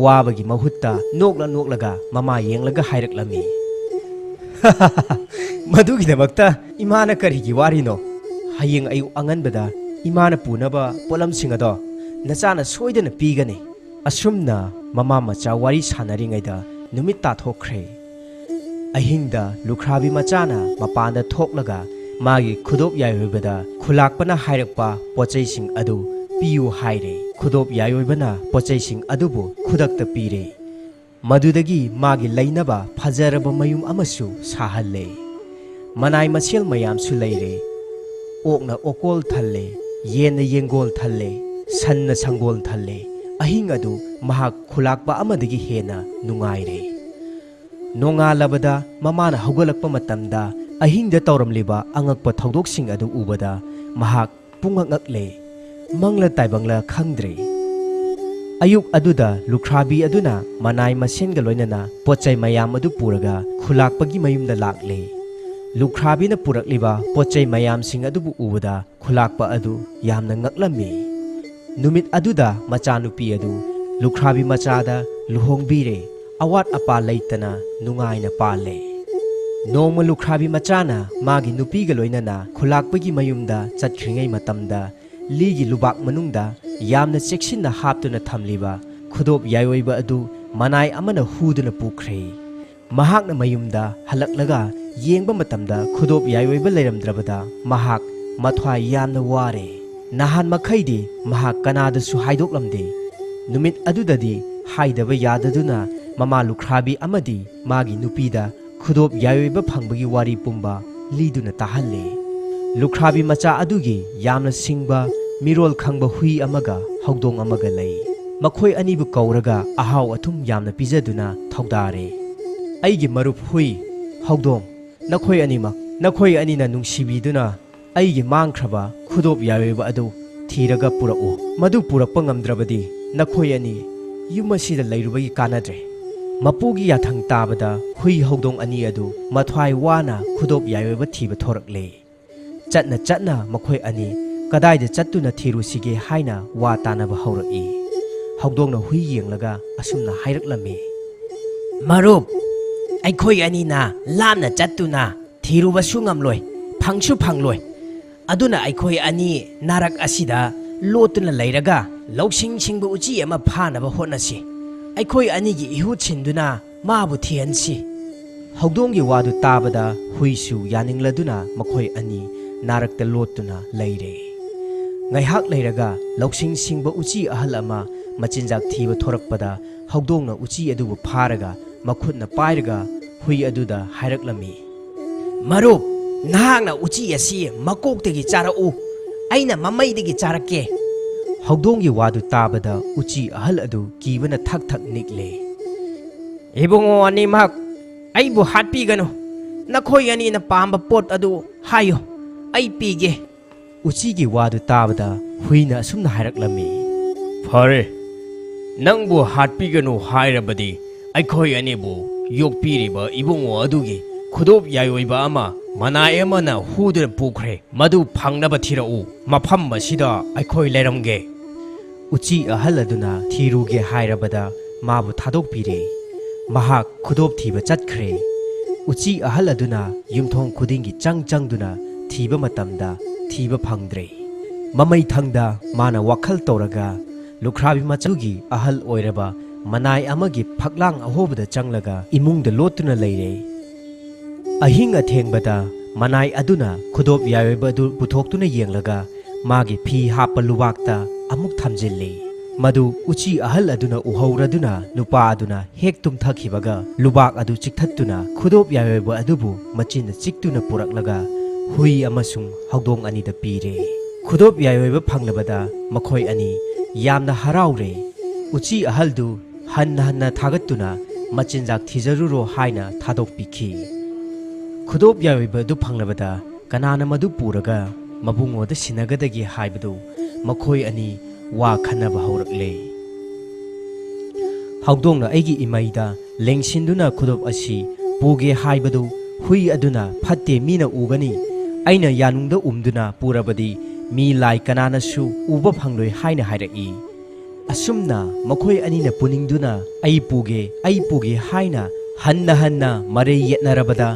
ꯋꯥꯕꯒꯤ ꯃꯍꯨꯠꯇ ꯅꯣꯛꯂ ꯅꯣꯛꯂꯒ ꯃꯃꯥ ꯌꯦꯡꯂꯒ ꯍꯥꯏꯔꯛꯂꯝꯃꯤ꯫ "ꯃꯗꯨꯒꯤꯗꯃꯛꯇ ꯏꯃꯥꯅ ꯀꯔꯤꯒꯤ ꯋꯥꯔꯤꯅꯣ? ꯍꯌꯦꯡ ꯑꯌꯨꯛ ꯑꯉꯟꯕꯗ ꯏꯃꯥꯅ ꯄꯨꯅꯕ ꯄꯣꯠꯂꯝꯁꯤꯡ ꯑꯗꯣ ꯅꯆꯥꯅ ꯁꯣꯏꯗꯅ ꯄꯤꯒꯅꯤ꯫" ꯑꯁꯨꯝꯅ ꯃꯃꯥ ꯃꯆꯥ ꯋꯥꯔꯤ ꯁꯥꯟꯅꯔꯤꯉꯩꯗ ꯅꯨꯃꯤꯠ ꯇꯥꯊꯣꯛꯈ꯭ꯔꯦ꯫ ꯑꯍꯤꯡꯗ ꯂꯨꯈ꯭ꯔꯥꯕꯤ ꯃꯆꯥꯅ ꯃꯄꯥꯟꯗ ꯊꯣꯛꯂꯒ ꯃꯥꯒꯤ ꯈꯨꯗꯣꯞ ꯌꯥꯏꯑꯣꯏꯕꯗ ꯈꯨꯂꯥꯛꯄꯅ ꯍꯥꯏꯔꯛꯄ ꯄꯣꯠꯆꯩꯁꯤꯡ ꯑꯗꯨ ꯄꯤꯌꯨ ꯍꯥꯏꯔꯦ꯫ ꯈꯨꯗꯣꯞ ꯌꯥꯏꯑꯣꯏꯕꯅ ꯄꯣꯠꯆꯩꯁꯤꯡ ꯑꯗꯨꯕꯨ ꯈꯨꯗꯛꯇ ꯄꯤꯔꯦ꯫ ꯃꯗꯨꯗꯒꯤ ꯃꯥꯒꯤ ꯂꯩꯅꯕ ꯐꯖꯔꯕ ꯃꯌꯨꯝ ꯑꯃꯁꯨ ꯁꯥꯍꯜꯂꯦ꯫ ꯃꯅꯥꯏ ꯃꯁꯦꯜ ꯃꯌꯥꯝꯁꯨ ꯂꯩꯔꯦ꯫ ꯑꯣꯛꯅ ꯑꯣꯀꯣꯜ ꯊꯜꯂꯦ, ꯌꯦꯟꯅ ꯌꯦꯡꯒꯣꯜ ꯊꯜꯂꯦ, ꯁꯟꯅ ꯁꯪꯒꯣꯜ ꯊꯜꯂꯦ꯫ ꯑꯍꯤꯡ ꯑꯗꯨ ꯃꯍꯥꯛ ꯈꯨꯂꯥꯛꯄ ꯑꯃꯗꯒꯤ ꯍꯦꯟꯅ ꯅꯨꯡꯉꯥꯏꯔꯦ꯫ ꯅꯣꯡꯉꯥꯜꯂꯕꯗ ꯃꯃꯥꯅ ꯍꯧꯒꯠꯂꯛꯄ ꯃꯇꯝꯗ ꯑꯍꯤꯡꯗ ꯇꯧꯔꯝꯂꯤꯕ ꯑꯉꯛꯄ ꯊꯧꯗꯣꯛꯁꯤꯡ ꯑꯗꯨ ꯎꯕꯗ ꯃꯍꯥꯛ ꯄꯨꯡꯉꯛ ꯉꯛꯂꯦ꯫ ꯃꯪꯂ ꯇꯥꯏꯕꯪꯂ ꯈꯪꯗ꯭ꯔꯦ꯫ ꯑꯌꯨꯛ ꯑꯗꯨꯗ ꯂꯨꯈ꯭ꯔꯥꯕꯤ ꯑꯗꯨꯅ ꯃꯅꯥꯏ ꯃꯁꯦꯟꯒ ꯂꯣꯏꯅꯅ ꯄꯣꯠꯆꯩ ꯃꯌꯥꯝ ꯑꯗꯨ ꯄꯨꯔꯒ ꯈꯨꯂꯥꯛꯄꯒꯤ ꯃꯌꯨꯝꯗ ꯂꯥꯛꯂꯦ꯫ ꯂꯨꯈ꯭ꯔꯥꯕꯤꯅ ꯄꯨꯔꯛꯂꯤꯕ ꯄꯣꯠꯆꯩ ꯃꯌꯥꯝꯁꯤꯡ ꯑꯗꯨꯕꯨ ꯎꯕꯗ ꯈꯨꯂꯥꯛꯄ ꯑꯗꯨ ꯌꯥꯝꯅ ꯉꯛꯂꯝꯃꯤ꯫ ꯅꯨꯃꯤꯠ ꯑꯗꯨꯗ ꯃꯆꯥꯅꯨꯄꯤ ꯑꯗꯨ ꯂꯨꯈ꯭ꯔꯥꯕꯤ ꯃꯆꯥꯗ ꯂꯨꯍꯣꯡꯕꯤꯔꯦ꯫ ꯑꯋꯥꯠ ꯑꯄꯥ ꯂꯩꯇꯅ ꯅꯨꯡꯉꯥꯏꯅ ꯄꯥꯜꯂꯦ꯫ ꯅꯣꯡꯃ ꯂꯨꯈ꯭ꯔꯥꯕꯤ ꯃꯆꯥꯅ ꯃꯥꯒꯤ ꯅꯨꯄꯤꯒ ꯂꯣꯏꯅꯅ ꯈꯨꯂꯥꯛꯄꯒꯤ ꯃꯌꯨꯝꯗ ꯆꯠꯈ꯭ꯔꯤꯉꯩ ꯃꯇꯝꯗ ꯂꯤꯒꯤ ꯂꯨꯕꯥꯛ ꯃꯅꯨꯡꯗ ꯌꯥꯝꯅ ꯆꯦꯛꯁꯤꯟꯅ ꯍꯥꯞꯇꯨꯅ ꯊꯝꯂꯤꯕ ꯈꯨꯗꯣꯞ ꯌꯥꯏꯑꯣꯏꯕ ꯑꯗꯨ ꯃꯅꯥꯏ ꯑꯃꯅ ꯍꯨꯗꯨꯅ ꯄꯨꯈ꯭ꯔꯦ꯫ ꯃꯍꯥꯛꯅ ꯃꯌꯨꯝꯗ ꯍꯜꯂꯛꯂꯒ ꯌꯦꯡꯕ ꯃꯇꯝꯗ ꯈꯨꯗꯣꯞ ꯌꯥꯏꯑꯣꯏꯕ ꯂꯩꯔꯝꯗ꯭ꯔꯕꯗ ꯃꯍꯥꯛ ꯃꯊ꯭ꯋꯥꯏ ꯌꯥꯝꯅ ꯋꯥꯔꯦ꯫ ꯅꯍꯥꯟ ꯃꯈꯩꯗꯤ ꯃꯍꯥꯛ ꯀꯅꯥꯗꯁꯨ ꯍꯥꯏꯗꯣꯛꯂꯝꯗꯦ꯫ ꯅꯨꯃꯤꯠ ꯑꯗꯨꯗꯗꯤ ꯍꯥꯏꯗꯕ ꯌꯥꯗꯗꯨꯅ ꯃꯃꯥ ꯂꯨꯈ꯭ꯔꯥꯕꯤ ꯑꯃꯗꯤ ꯃꯥꯒꯤ ꯅꯨꯄꯤꯗ ꯈꯨꯗꯣꯞ ꯌꯥꯏꯑꯣꯏꯕ ꯐꯪꯕꯒꯤ ꯋꯥꯔꯤ ꯄꯨꯝꯕ ꯂꯤꯗꯨꯅ ꯇꯥꯍꯜꯂꯦ꯫ ꯂꯨꯈ꯭ꯔꯥꯕꯤ ꯃꯆꯥ ꯑꯗꯨꯒꯤ ꯌꯥꯝꯅ ꯁꯤꯡꯕ, ꯃꯤꯔꯣꯜ ꯈꯪꯕ ꯍꯨꯏ ꯑꯃꯒ ꯍꯧꯗꯣꯡ ꯑꯃꯒ ꯂꯩ꯫ ꯃꯈꯣꯏ ꯑꯅꯤꯕꯨ ꯀꯧꯔꯒ ꯑꯍꯥꯎ ꯑꯊꯨꯝ ꯌꯥꯝꯅ ꯄꯤꯖꯗꯨꯅ ꯊꯧꯗꯥꯔꯦ꯫ "ꯑꯩꯒꯤ ꯃꯔꯨꯞ ꯍꯨꯏ, ꯍꯧꯗꯣꯡ, ꯅꯈꯣꯏ ꯑꯅꯤꯃꯛ, ꯅꯈꯣꯏ ꯑꯅꯤꯅ ꯅꯨꯡꯁꯤꯕꯤꯗꯨꯅ ꯑꯩꯒꯤ ꯃꯥꯡꯈ꯭ꯔꯕ ꯈꯨꯗꯣꯞ ꯌꯥꯏꯑꯣꯏꯕ ꯑꯗꯨ ꯊꯤꯔꯒ ꯄꯨꯔꯛꯎ꯫ ꯃꯗꯨ ꯄꯨꯔꯛꯄ ꯉꯝꯗ꯭ꯔꯕꯗꯤ ꯅꯈꯣꯏ ꯑꯅꯤ ꯌꯨꯝ ꯑꯁꯤꯗ ꯂꯩꯔꯨꯕꯒꯤ ꯀꯥꯟꯅꯗ꯭ꯔꯦ꯫" ꯃꯄꯨꯒꯤ ꯌꯥꯊꯪ ꯇꯥꯕꯗ ꯍꯨꯏ ꯍꯧꯗꯣꯡ ꯑꯅꯤ ꯑꯗꯨ ꯃꯊ꯭ꯋꯥꯏ ꯋꯥꯅ ꯈꯨꯗꯣꯞ ꯌꯥꯏꯑꯣꯏꯕ ꯊꯤꯕ ꯊꯣꯔꯛꯂꯦ꯫ ꯆꯠꯅ ꯆꯠꯅ ꯃꯈꯣꯏ ꯑꯅꯤ ꯀꯗꯥꯏꯗ ꯆꯠꯇꯨꯅ ꯊꯤꯔꯨꯁꯤꯒꯦ ꯍꯥꯏꯅ ꯋꯥ ꯇꯥꯅꯕ ꯍꯧꯔꯛꯏ꯫ ꯍꯧꯗꯣꯡꯅ ꯍꯨꯏ ꯌꯦꯡꯂꯒ ꯑꯁꯨꯝꯅ ꯍꯥꯏꯔꯛꯂꯝꯃꯤ: "ꯃꯔꯨꯞ, ꯑꯩꯈꯣꯏ ꯑꯅꯤꯅ ꯂꯥꯞꯅ ꯆꯠꯇꯨꯅ ꯊꯤꯔꯨꯕꯁꯨ ꯉꯝꯂꯣꯏ, ꯐꯪꯁꯨ ꯐꯪꯂꯣꯏ꯫ ꯑꯗꯨꯅ ꯑꯩꯈꯣꯏ ꯑꯅꯤ ꯅꯥꯔꯛ ꯑꯁꯤꯗ ꯂꯣꯠꯇꯨꯅ ꯂꯩꯔꯒ ꯂꯧꯁꯤꯡ ꯁꯤꯡꯕ ꯎꯆꯤ ꯑꯃ ꯐꯥꯅꯕ ꯍꯣꯠꯅꯁꯤ꯫ ꯑꯩꯈꯣꯏ ꯑꯅꯤꯒꯤ ꯏꯍꯨꯠ ꯁꯤꯟꯗꯨꯅ ꯃꯥꯕꯨ ꯊꯤꯍꯟꯁꯤ꯫" ꯍꯧꯗꯣꯡꯒꯤ ꯋꯥꯗꯨ ꯇꯥꯕꯗ ꯍꯨꯏꯁꯨ ꯌꯥꯅꯤꯡꯂꯗꯨꯅ ꯃꯈꯣꯏ ꯑꯅꯤ ꯅꯥꯔꯛꯇ ꯂꯣꯠꯇꯨꯅ ꯂꯩꯔꯦ꯫ ꯉꯥꯏꯍꯥꯛ ꯂꯩꯔꯒ ꯂꯧꯁꯤꯡ ꯁꯤꯡꯕ ꯎꯆꯤ ꯑꯍꯜ ꯑꯃ ꯃꯆꯤꯟꯖꯥꯛ ꯊꯤꯕ ꯊꯣꯔꯛꯄꯗ ꯍꯧꯗꯣꯡꯅ ꯎꯆꯤ ꯑꯗꯨꯕꯨ ꯐꯥꯔꯒ ꯃꯈꯨꯠꯅ ꯄꯥꯏꯔꯒ ꯍꯨꯏ ꯑꯗꯨꯗ ꯍꯥꯏꯔꯛꯂꯝꯃꯤ: "ꯃꯔꯨꯞ, ꯅꯍꯥꯛꯅ ꯎꯆꯤ ꯑꯁꯤ ꯃꯀꯣꯛꯇꯒꯤ ꯆꯥꯔꯛꯎ, ꯑꯩꯅ ꯃꯃꯩꯗꯒꯤ ꯆꯥꯔꯛꯀꯦ꯫" ꯍꯧꯗꯣꯡꯒꯤ ꯋꯥꯗꯨ ꯇꯥꯕꯗ ꯎꯆꯤ ꯑꯍꯜ ꯑꯗꯨ ꯀꯤꯕꯅ ꯊꯛ ꯊꯛ ꯅꯤꯛꯂꯦ꯫ "ꯏꯕꯨꯡꯉꯣ ꯑꯅꯤꯃꯛ, ꯑꯩꯕꯨ ꯍꯥꯠꯄꯤꯒꯅꯨ꯫ ꯅꯈꯣꯏ ꯑꯅꯤꯅ ꯄꯥꯝꯕ ꯄꯣꯠ ꯑꯗꯨ ꯍꯥꯏꯌꯨ, ꯑꯩ ꯄꯤꯒꯦ꯫" ꯎꯆꯤꯒꯤ ꯋꯥꯗꯨ ꯇꯥꯕꯗ ꯍꯨꯏꯅ ꯑꯁꯨꯝꯅ ꯍꯥꯏꯔꯛꯂꯝꯃꯤ: "ꯐꯔꯦ, ꯅꯪꯕꯨ ꯍꯥꯠꯄꯤꯒꯅꯨ ꯍꯥꯏꯔꯕꯗꯤ ꯑꯩꯈꯣꯏ ꯑꯅꯤꯕꯨ ꯌꯣꯛꯄꯤꯔꯤꯕ ꯏꯕꯨꯡꯉꯣ ꯑꯗꯨꯒꯤ ꯈꯨꯗꯣꯞ ꯌꯥꯏꯑꯣꯏꯕ ꯑꯃ ꯃꯅꯥꯏ ꯑꯃꯅ ꯍꯨꯗꯨꯅ ꯄꯨꯈ꯭ꯔꯦ꯫ ꯃꯗꯨ ꯐꯪꯅꯕ ꯊꯤꯔꯛꯎ꯫ ꯃꯐꯝ ꯑꯁꯤꯗ ꯑꯩꯈꯣꯏ ꯂꯩꯔꯝꯒꯦ꯫" ꯎꯆꯤ ꯑꯍꯜ ꯑꯗꯨꯅ ꯊꯤꯔꯨꯒꯦ ꯍꯥꯏꯔꯕꯗ ꯃꯥꯕꯨ ꯊꯥꯗꯣꯛꯄꯤꯔꯦ꯫ ꯃꯍꯥꯛ ꯈꯨꯗꯣꯞ ꯊꯤꯕ ꯆꯠꯈ꯭ꯔꯦ꯫ ꯎꯆꯤ ꯑꯍꯜ ꯑꯗꯨꯅ ꯌꯨꯝꯊꯣꯡ ꯈꯨꯗꯤꯡꯒꯤ ꯆꯪ ꯆꯪꯗꯨꯅ ꯊꯤꯕ ꯃꯇꯝꯗ ꯊꯤꯕ ꯐꯪꯗ꯭ꯔꯦ꯫ ꯃꯃꯩꯊꯪꯗ ꯃꯥꯅ ꯋꯥꯈꯜ ꯇꯧꯔꯒ ꯂꯨꯈ꯭ꯔꯥꯕꯤ ꯃꯆꯥꯒꯤ ꯑꯍꯜ ꯑꯣꯏꯔꯕ ꯃꯅꯥꯏ ꯑꯃꯒꯤ ꯐꯛꯂꯥꯡ ꯑꯍꯣꯕꯗ ꯆꯪꯂꯒ ꯏꯃꯨꯡꯗ ꯂꯣꯠꯇꯨꯅ ꯂꯩꯔꯦ꯫ ꯑꯍꯤꯡ ꯑꯊꯦꯡꯕꯗ ꯃꯅꯥꯏ ꯑꯗꯨꯅ ꯈꯨꯗꯣꯞ ꯌꯥꯏꯑꯣꯏꯕ ꯑꯗꯨ ꯄꯨꯊꯣꯛꯇꯨꯅ ꯌꯦꯡꯂꯒ ꯃꯥꯒꯤ ꯐꯤ ꯍꯥꯞꯄ ꯂꯨꯕꯥꯛꯇ ꯑꯃꯨꯛ ꯊꯝꯖꯤꯜꯂꯤ꯫ ꯃꯗꯨ ꯎꯆꯤ ꯑꯍꯜ ꯑꯗꯨꯅ ꯎꯍꯧꯔꯗꯨꯅ ꯅꯨꯄꯥ ꯑꯗꯨꯅ ꯍꯦꯛ ꯇꯨꯝꯊꯈꯤꯕꯒ ꯂꯨꯕꯥꯛ ꯑꯗꯨ ꯆꯤꯛꯊꯠꯇꯨꯅ ꯈꯨꯗꯣꯞ ꯌꯥꯏꯑꯣꯏꯕ ꯑꯗꯨꯕꯨ ꯃꯆꯤꯟꯅ ꯆꯤꯛꯇꯨꯅ ꯄꯨꯔꯛꯂꯒ ꯍꯨꯏ ꯑꯃꯁꯨꯡ ꯍꯧꯗꯣꯡ ꯑꯅꯤꯗ ꯄꯤꯔꯦ꯫ ꯈꯨꯗꯣꯞ ꯌꯥꯏꯑꯣꯏꯕ ꯐꯪꯂꯕꯗ ꯃꯈꯣꯏ ꯑꯅꯤ ꯌꯥꯝꯅ ꯍꯔꯥꯎꯔꯦ꯫ ꯎꯆꯤ ꯑꯍꯜꯗꯨ ꯍꯟꯅ ꯍꯟꯅ ꯊꯥꯒꯠꯇꯨꯅ ꯃꯆꯤꯟꯖꯥꯛ ꯊꯤꯖꯔꯨꯔꯣ ꯍꯥꯏꯅ ꯊꯥꯗꯣꯛꯄꯤꯈꯤ꯫ ꯈꯨꯗꯣꯞ ꯌꯥꯏꯑꯣꯏꯕ ꯑꯗꯨ ꯐꯪꯂꯕꯗ ꯀꯅꯥꯅ ꯃꯗꯨ ꯄꯨꯔꯒ ꯃꯕꯨꯡꯉꯣꯗ ꯁꯤꯟꯅꯒꯗꯒꯦ ꯍꯥꯏꯕꯗꯨ ꯃꯈꯣꯏ ꯑꯅꯤ ꯋꯥ ꯈꯟꯅꯕ ꯍꯧꯔꯛꯂꯦ꯫ ꯍꯧꯗꯣꯡꯅ ꯑꯩꯒꯤ ꯏꯃꯩꯗ ꯂꯦꯡꯁꯤꯟꯗꯨꯅ ꯈꯨꯗꯣꯞ ꯑꯁꯤ ꯄꯨꯒꯦ ꯍꯥꯏꯕꯗꯨ ꯍꯨꯏ ꯑꯗꯨꯅ ꯐꯠꯇꯦ, ꯃꯤꯅ ꯎꯒꯅꯤ, ꯑꯩꯅ ꯌꯥꯅꯨꯡꯗ ꯎꯝꯗꯨꯅ ꯄꯨꯔꯕꯗꯤ ꯃꯤ ꯂꯥꯏ ꯀꯅꯥꯅꯁꯨ ꯎꯕ ꯐꯪꯂꯣꯏ ꯍꯥꯏꯅ ꯍꯥꯏꯔꯛꯏ꯫ ꯑꯁꯨꯝꯅ ꯃꯈꯣꯏ ꯑꯅꯤꯅ ꯄꯨꯅꯤꯡꯗꯨꯅ ꯑꯩ ꯄꯨꯒꯦ, ꯑꯩ ꯄꯨꯒꯦ ꯍꯥꯏꯅ ꯍꯟꯅ ꯍꯟꯅ ꯃꯔꯩ ꯌꯦꯠꯅꯔꯕꯗ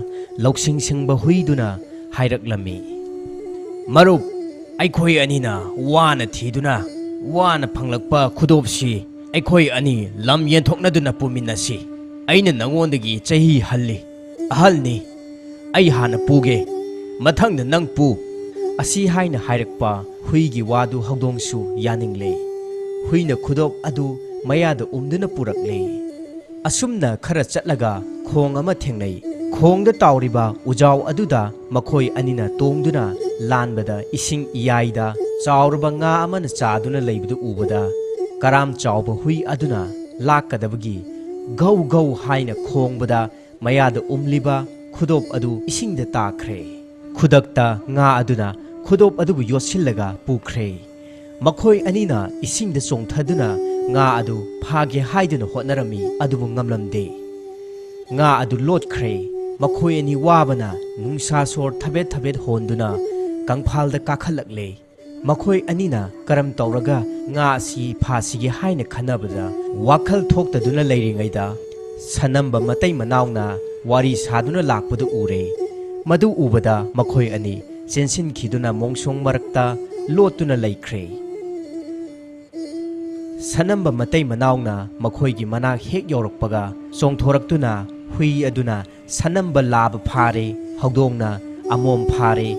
ꯂꯧꯁꯤꯡ ꯁꯤꯡꯕ ꯍꯨꯏꯗꯨꯅ ꯍꯥꯏꯔꯛꯂꯝꯃꯤ, "ꯃꯔꯨꯞ, ꯑꯩꯈꯣꯏ ꯑꯅꯤꯅ ꯋꯥꯅ ꯊꯤꯗꯨꯅ ꯋꯥꯅ ꯐꯪꯂꯛꯄ ꯈꯨꯗꯣꯞꯁꯤ ꯑꯩꯈꯣꯏ ꯑꯅꯤ ꯂꯝ ꯌꯦꯟꯊꯣꯛꯅꯗꯨꯅ ꯄꯨꯃꯤꯟꯅꯁꯤ꯫ ꯑꯩꯅ ꯅꯉꯣꯟꯗꯒꯤ ꯆꯍꯤ ꯍꯜꯂꯤ, ꯑꯍꯜꯅꯤ꯫ ꯑꯩ ꯍꯥꯟꯅ ꯄꯨꯒꯦ, ꯃꯊꯪꯗ ꯅꯪ ꯄꯨ꯫" ꯑꯁꯤ ꯍꯥꯏꯅ ꯍꯥꯏꯔꯛꯄ ꯍꯨꯏꯒꯤ ꯋꯥꯗꯨ ꯍꯧꯗꯣꯡꯁꯨ ꯌꯥꯅꯤꯡꯂꯦ꯫ ꯍꯨꯏꯅ ꯈꯨꯗꯣꯞ ꯑꯗꯨ ꯃꯌꯥꯗ ꯎꯝꯗꯨꯅ ꯄꯨꯔꯛꯂꯦ꯫ ꯑꯁꯨꯝꯅ ꯈꯔ ꯆꯠꯂꯒ ꯈꯣꯡ ꯑꯃ ꯊꯦꯡꯅꯩ꯫ ꯈꯣꯡꯗ ꯇꯥꯎꯔꯤꯕ ꯎꯖꯥꯎ ꯑꯗꯨꯗ ꯃꯈꯣꯏ ꯑꯅꯤꯅ ꯇꯣꯡꯗꯨꯅ ꯂꯥꯟꯕꯗ ꯏꯁꯤꯡ ꯏꯌꯥꯏꯗ ꯆꯥꯎꯔꯕ ꯉꯥ ꯑꯃꯅ ꯆꯥꯗꯨꯅ ꯂꯩꯕꯗꯨ ꯎꯕꯗ ꯀꯔꯥꯝ ꯆꯥꯎꯕ ꯍꯨꯏ ꯑꯗꯨꯅ ꯂꯥꯛꯀꯗꯕꯒꯤ ꯘꯧ ꯘꯧ ꯍꯥꯏꯅ ꯈꯣꯡꯕꯗ ꯃꯌꯥꯗ ꯎꯝꯂꯤꯕ ꯈꯨꯗꯣꯞ ꯑꯗꯨ ꯏꯁꯤꯡꯗ ꯇꯥꯈ꯭ꯔꯦ꯫ ꯈꯨꯗꯛꯇ ꯉꯥ ꯑꯗꯨꯅ ꯈꯨꯗꯣꯞ ꯑꯗꯨꯕꯨ ꯌꯣꯠꯁꯤꯜꯂꯒ ꯄꯨꯈ꯭ꯔꯦ꯫ ꯃꯈꯣꯏ ꯑꯅꯤꯅ ꯏꯁꯤꯡꯗ ꯆꯣꯡꯊꯗꯨꯅ ꯉꯥ ꯑꯗꯨ ꯐꯥꯒꯦ ꯍꯥꯏꯗꯨꯅ ꯍꯣꯠꯅꯔꯝꯃꯤ, ꯑꯗꯨꯕꯨ ꯉꯝꯂꯝꯗꯦ꯫ ꯉꯥ ꯑꯗꯨ ꯂꯣꯠꯈ꯭ꯔꯦ꯫ ꯃꯈꯣꯏ ꯑꯅꯤ ꯋꯥꯕꯅ ꯅꯨꯡꯁꯥ ꯁꯣꯔ ꯊꯕꯦꯠ ꯊꯕꯦꯠ ꯍꯣꯟꯗꯨꯅ ꯀꯪꯐꯥꯜꯗ ꯀꯥꯈꯠꯂꯛꯂꯦ꯫ ꯃꯈꯣꯏ ꯑꯅꯤꯅ ꯀꯔꯝ ꯇꯧꯔꯒ ꯉꯥ ꯑꯁꯤ ꯐꯥꯁꯤꯒꯦ ꯍꯥꯏꯅ ꯈꯟꯅꯕꯗ, ꯋꯥꯈꯜ ꯊꯣꯛꯇꯗꯨꯅ ꯂꯩꯔꯤꯉꯩꯗ ꯁꯅꯝꯕ ꯃꯇꯩ ꯃꯅꯥꯎꯅ ꯋꯥꯔꯤ ꯁꯥꯗꯨꯅ ꯂꯥꯛꯄꯗꯨ ꯎꯔꯦ꯫ ꯃꯗꯨ ꯎꯕꯗ ꯃꯈꯣꯏ ꯑꯅꯤ ꯆꯦꯟꯁꯤꯟꯈꯤꯗꯨꯅ ꯃꯣꯡꯁꯣꯡ ꯃꯔꯛꯇ ꯂꯣꯠꯇꯨꯅ ꯂꯩꯈ꯭ꯔꯦ꯫ ꯁꯅꯝꯕ ꯃꯇꯩ ꯃꯅꯥꯎꯅ ꯃꯈꯣꯏꯒꯤ ꯃꯅꯥꯛ ꯍꯦꯛ ꯌꯧꯔꯛꯄꯒ ꯆꯣꯡꯊꯣꯔꯛꯇꯨꯅ ꯍꯨꯏ ꯑꯗꯨꯅ ꯁꯅꯝꯕ ꯂꯥꯕ ꯐꯥꯔꯦ꯫ ꯍꯧꯗꯣꯡꯅ ꯑꯃꯣꯝ ꯐꯥꯔꯦ꯫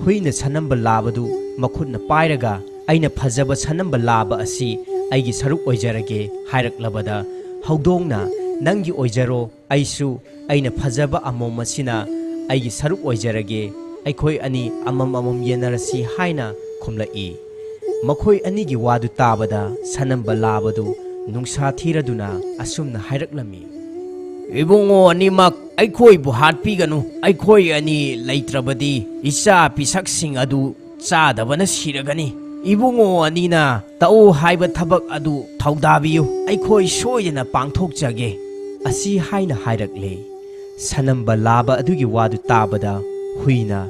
ꯍꯨꯏꯅ ꯁꯅꯝꯕ ꯂꯥꯕꯗꯨ ꯃꯈꯨꯠꯅ ꯄꯥꯏꯔꯒ, "ꯑꯩꯅ ꯐꯖꯕ ꯁꯅꯝꯕ ꯂꯥꯕ ꯑꯁꯤ ꯑꯩꯒꯤ ꯁꯔꯨꯛ ꯑꯣꯏꯖꯔꯒꯦ" ꯍꯥꯏꯔꯛꯂꯕꯗ, ꯍꯧꯗꯣꯡꯅ, "ꯅꯪꯒꯤ ꯑꯣꯏꯖꯔꯣ, ꯑꯩꯁꯨ ꯑꯩꯅ ꯐꯖꯕ ꯑꯃꯣꯝ ꯑꯁꯤꯅ ꯑꯩꯒꯤ ꯁꯔꯨꯛ ꯑꯣꯏꯖꯔꯒꯦ, ꯑꯩꯈꯣꯏ ꯑꯅꯤ ꯑꯃꯃꯝ ꯌꯦꯟꯅꯔꯁꯤ" ꯍꯥꯏꯅ ꯈꯨꯝꯂꯛꯏ꯫ ꯃꯈꯣꯏ ꯑꯅꯤꯒꯤ ꯋꯥꯗꯨ ꯇꯥꯕꯗ ꯁꯅꯝꯕ ꯂꯥꯕꯗꯨ ꯅꯨꯡꯁꯥ ꯊꯤꯔꯗꯨꯅ ꯑꯁꯨꯝꯅ ꯍꯥꯏꯔꯛꯂꯝꯃꯤ: "ꯏꯕꯨꯡꯉꯣ ꯑꯅꯤꯃꯛ, ꯑꯩꯈꯣꯏꯕꯨ ꯍꯥꯠꯄꯤꯒꯅꯨ꯫ ꯑꯩꯈꯣꯏ ꯑꯅꯤ ꯂꯩꯇ꯭ꯔꯕꯗꯤ ꯏꯆꯥ ꯄꯤꯁꯛꯁꯤꯡ ꯑꯗꯨ ꯆꯥꯗꯕꯅ ꯁꯤꯔꯒꯅꯤ꯫ ꯏꯕꯨꯡꯉꯣ ꯑꯅꯤꯅ ꯇꯧ ꯍꯥꯏꯕ ꯊꯕꯛ ꯑꯗꯨ ꯊꯧꯗꯥꯕꯤꯌꯨ꯫ ꯑꯩꯈꯣꯏ ꯁꯣꯏꯗꯅ ꯄꯥꯡꯊꯣꯛꯆꯒꯦ" ꯑꯁꯤ ꯍꯥꯏꯅ ꯍꯥꯏꯔꯛꯂꯦ꯫ ꯁꯅꯝꯕ ꯂꯥꯕ ꯑꯗꯨꯒꯤ ꯋꯥꯗꯨ ꯇꯥꯕꯗ ꯍꯨꯏꯅ,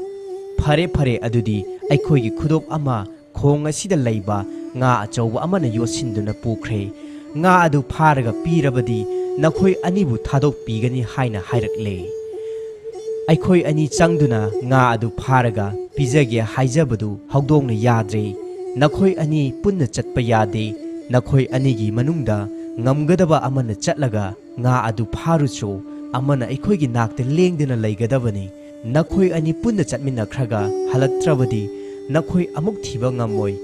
"ꯐꯔꯦ, ꯐꯔꯦ, ꯑꯗꯨꯗꯤ ꯑꯩꯈꯣꯏꯒꯤ ꯈꯨꯗꯣꯞ ꯑꯃ ꯈꯣꯡ ꯑꯁꯤꯗ ꯂꯩꯕ ꯉꯥ ꯑꯆꯧꯕ ꯑꯃꯅ ꯌꯣꯠꯁꯤꯟꯗꯨꯅ ꯄꯨꯈ꯭ꯔꯦ꯫ ꯉꯥ ꯑꯗꯨ ꯐꯥꯔꯒ ꯄꯤꯔꯕꯗꯤ ꯅꯈꯣꯏ ꯑꯅꯤꯕꯨ ꯊꯥꯗꯣꯛꯄꯤꯒꯅꯤ" ꯍꯥꯏꯅ ꯍꯥꯏꯔꯛꯂꯦ꯫ "ꯑꯩꯈꯣꯏ ꯑꯅꯤ ꯆꯪꯗꯨꯅ ꯉꯥ ꯑꯗꯨ ꯐꯥꯔꯒ ꯄꯤꯖꯒꯦ" ꯍꯥꯏꯖꯕꯗꯨ ꯍꯧꯗꯣꯡꯅ ꯌꯥꯗ꯭ꯔꯦ꯫ "ꯅꯈꯣꯏ ꯑꯅꯤ ꯄꯨꯟꯅ ꯆꯠꯄ ꯌꯥꯗꯦ꯫ ꯅꯈꯣꯏ ꯑꯅꯤꯒꯤ ꯃꯅꯨꯡꯗ ꯉꯝꯒꯗꯕ ꯑꯃꯅ ꯆꯠꯂꯒ ꯉꯥ ꯑꯗꯨ ꯐꯥꯔꯨꯆꯣ꯫ ꯑꯃꯅ ꯑꯩꯈꯣꯏꯒꯤ ꯅꯥꯛꯇ ꯂꯦꯡꯗꯅ ꯂꯩꯒꯗꯕꯅꯤ꯫ ꯅꯈꯣꯏ ꯑꯅꯤ ꯄꯨꯟꯅ ꯆꯠꯃꯤꯟꯅꯈ꯭ꯔꯒ ꯍꯜꯂꯛꯇ꯭ꯔꯕꯗꯤ ꯅꯈꯣꯏ ꯑꯃꯨꯛ ꯊꯤꯕ ꯉꯝꯃꯣꯏ"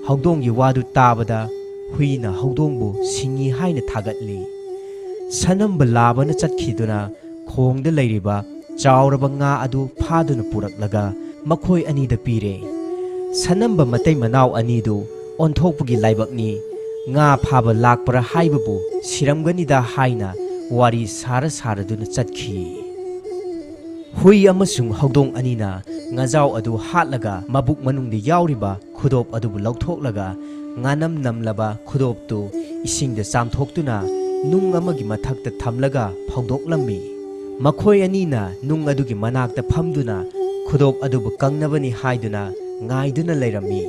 ꯍꯧꯗꯣꯡꯒꯤ ꯋꯥꯗꯨ ꯇꯥꯕꯗ ꯍꯨꯏꯅ ꯍꯧꯗꯣꯡꯕꯨ ꯁꯤꯡꯉꯤ ꯍꯥꯏꯅ ꯊꯥꯒꯠꯂꯤ꯫ ꯁꯅꯝꯕ ꯂꯥꯕꯅ ꯆꯠꯈꯤꯗꯨꯅ ꯈꯣꯡꯗ ꯂꯩꯔꯤꯕ ꯆꯥꯎꯔꯕ ꯉꯥ ꯑꯗꯨ ꯐꯥꯗꯨꯅ ꯄꯨꯔꯛꯂꯒ ꯃꯈꯣꯏ ꯑꯅꯤꯗ ꯄꯤꯔꯦ꯫ ꯁꯅꯝꯕ ꯃꯇꯩ ꯃꯅꯥꯎ ꯑꯅꯤꯗꯨ ꯑꯣꯟꯊꯣꯛꯄꯒꯤ ꯂꯥꯏꯕꯛꯅꯤ, ꯉꯥ ꯐꯥꯕ ꯂꯥꯛꯄ꯭ꯔꯥ ꯍꯥꯏꯕꯕꯨ ꯁꯤꯔꯝꯒꯅꯤꯗ ꯍꯥꯏꯅ ꯋꯥꯔꯤ ꯁꯥꯔ ꯁꯥꯔꯗꯨꯅ ꯆꯠꯈꯤ꯫ ꯍꯨꯏ ꯑꯃꯁꯨꯡ ꯍꯧꯗꯣꯡ ꯑꯅꯤꯅ ꯉꯥꯖꯥꯎ ꯑꯗꯨ ꯍꯥꯠꯂꯒ ꯃꯕꯨꯛ ꯃꯅꯨꯡꯗ ꯌꯥꯎꯔꯤꯕ ꯈꯨꯗꯣꯞ ꯑꯗꯨꯕꯨ ꯂꯧꯊꯣꯛꯂꯒ ꯉꯥꯅꯝ ꯅꯝꯂꯕ ꯈꯨꯗꯣꯞꯇꯨ ꯏꯁꯤꯡꯗ ꯆꯥꯝꯊꯣꯛꯇꯨꯅ ꯅꯨꯡ ꯑꯃꯒꯤ ꯃꯊꯛꯇ ꯊꯝꯂꯒ ꯐꯧꯗꯣꯛꯂꯝꯃꯤ꯫ ꯃꯈꯣꯏ ꯑꯅꯤꯅ ꯅꯨꯡ ꯑꯗꯨꯒꯤ ꯃꯅꯥꯛꯇ ꯐꯝꯗꯨꯅ ꯈꯨꯗꯣꯞ ꯑꯗꯨꯕꯨ ꯀꯪꯅꯕꯅꯤ ꯍꯥꯏꯗꯨꯅ ꯉꯥꯏꯗꯨꯅ ꯂꯩꯔꯝꯃꯤ꯫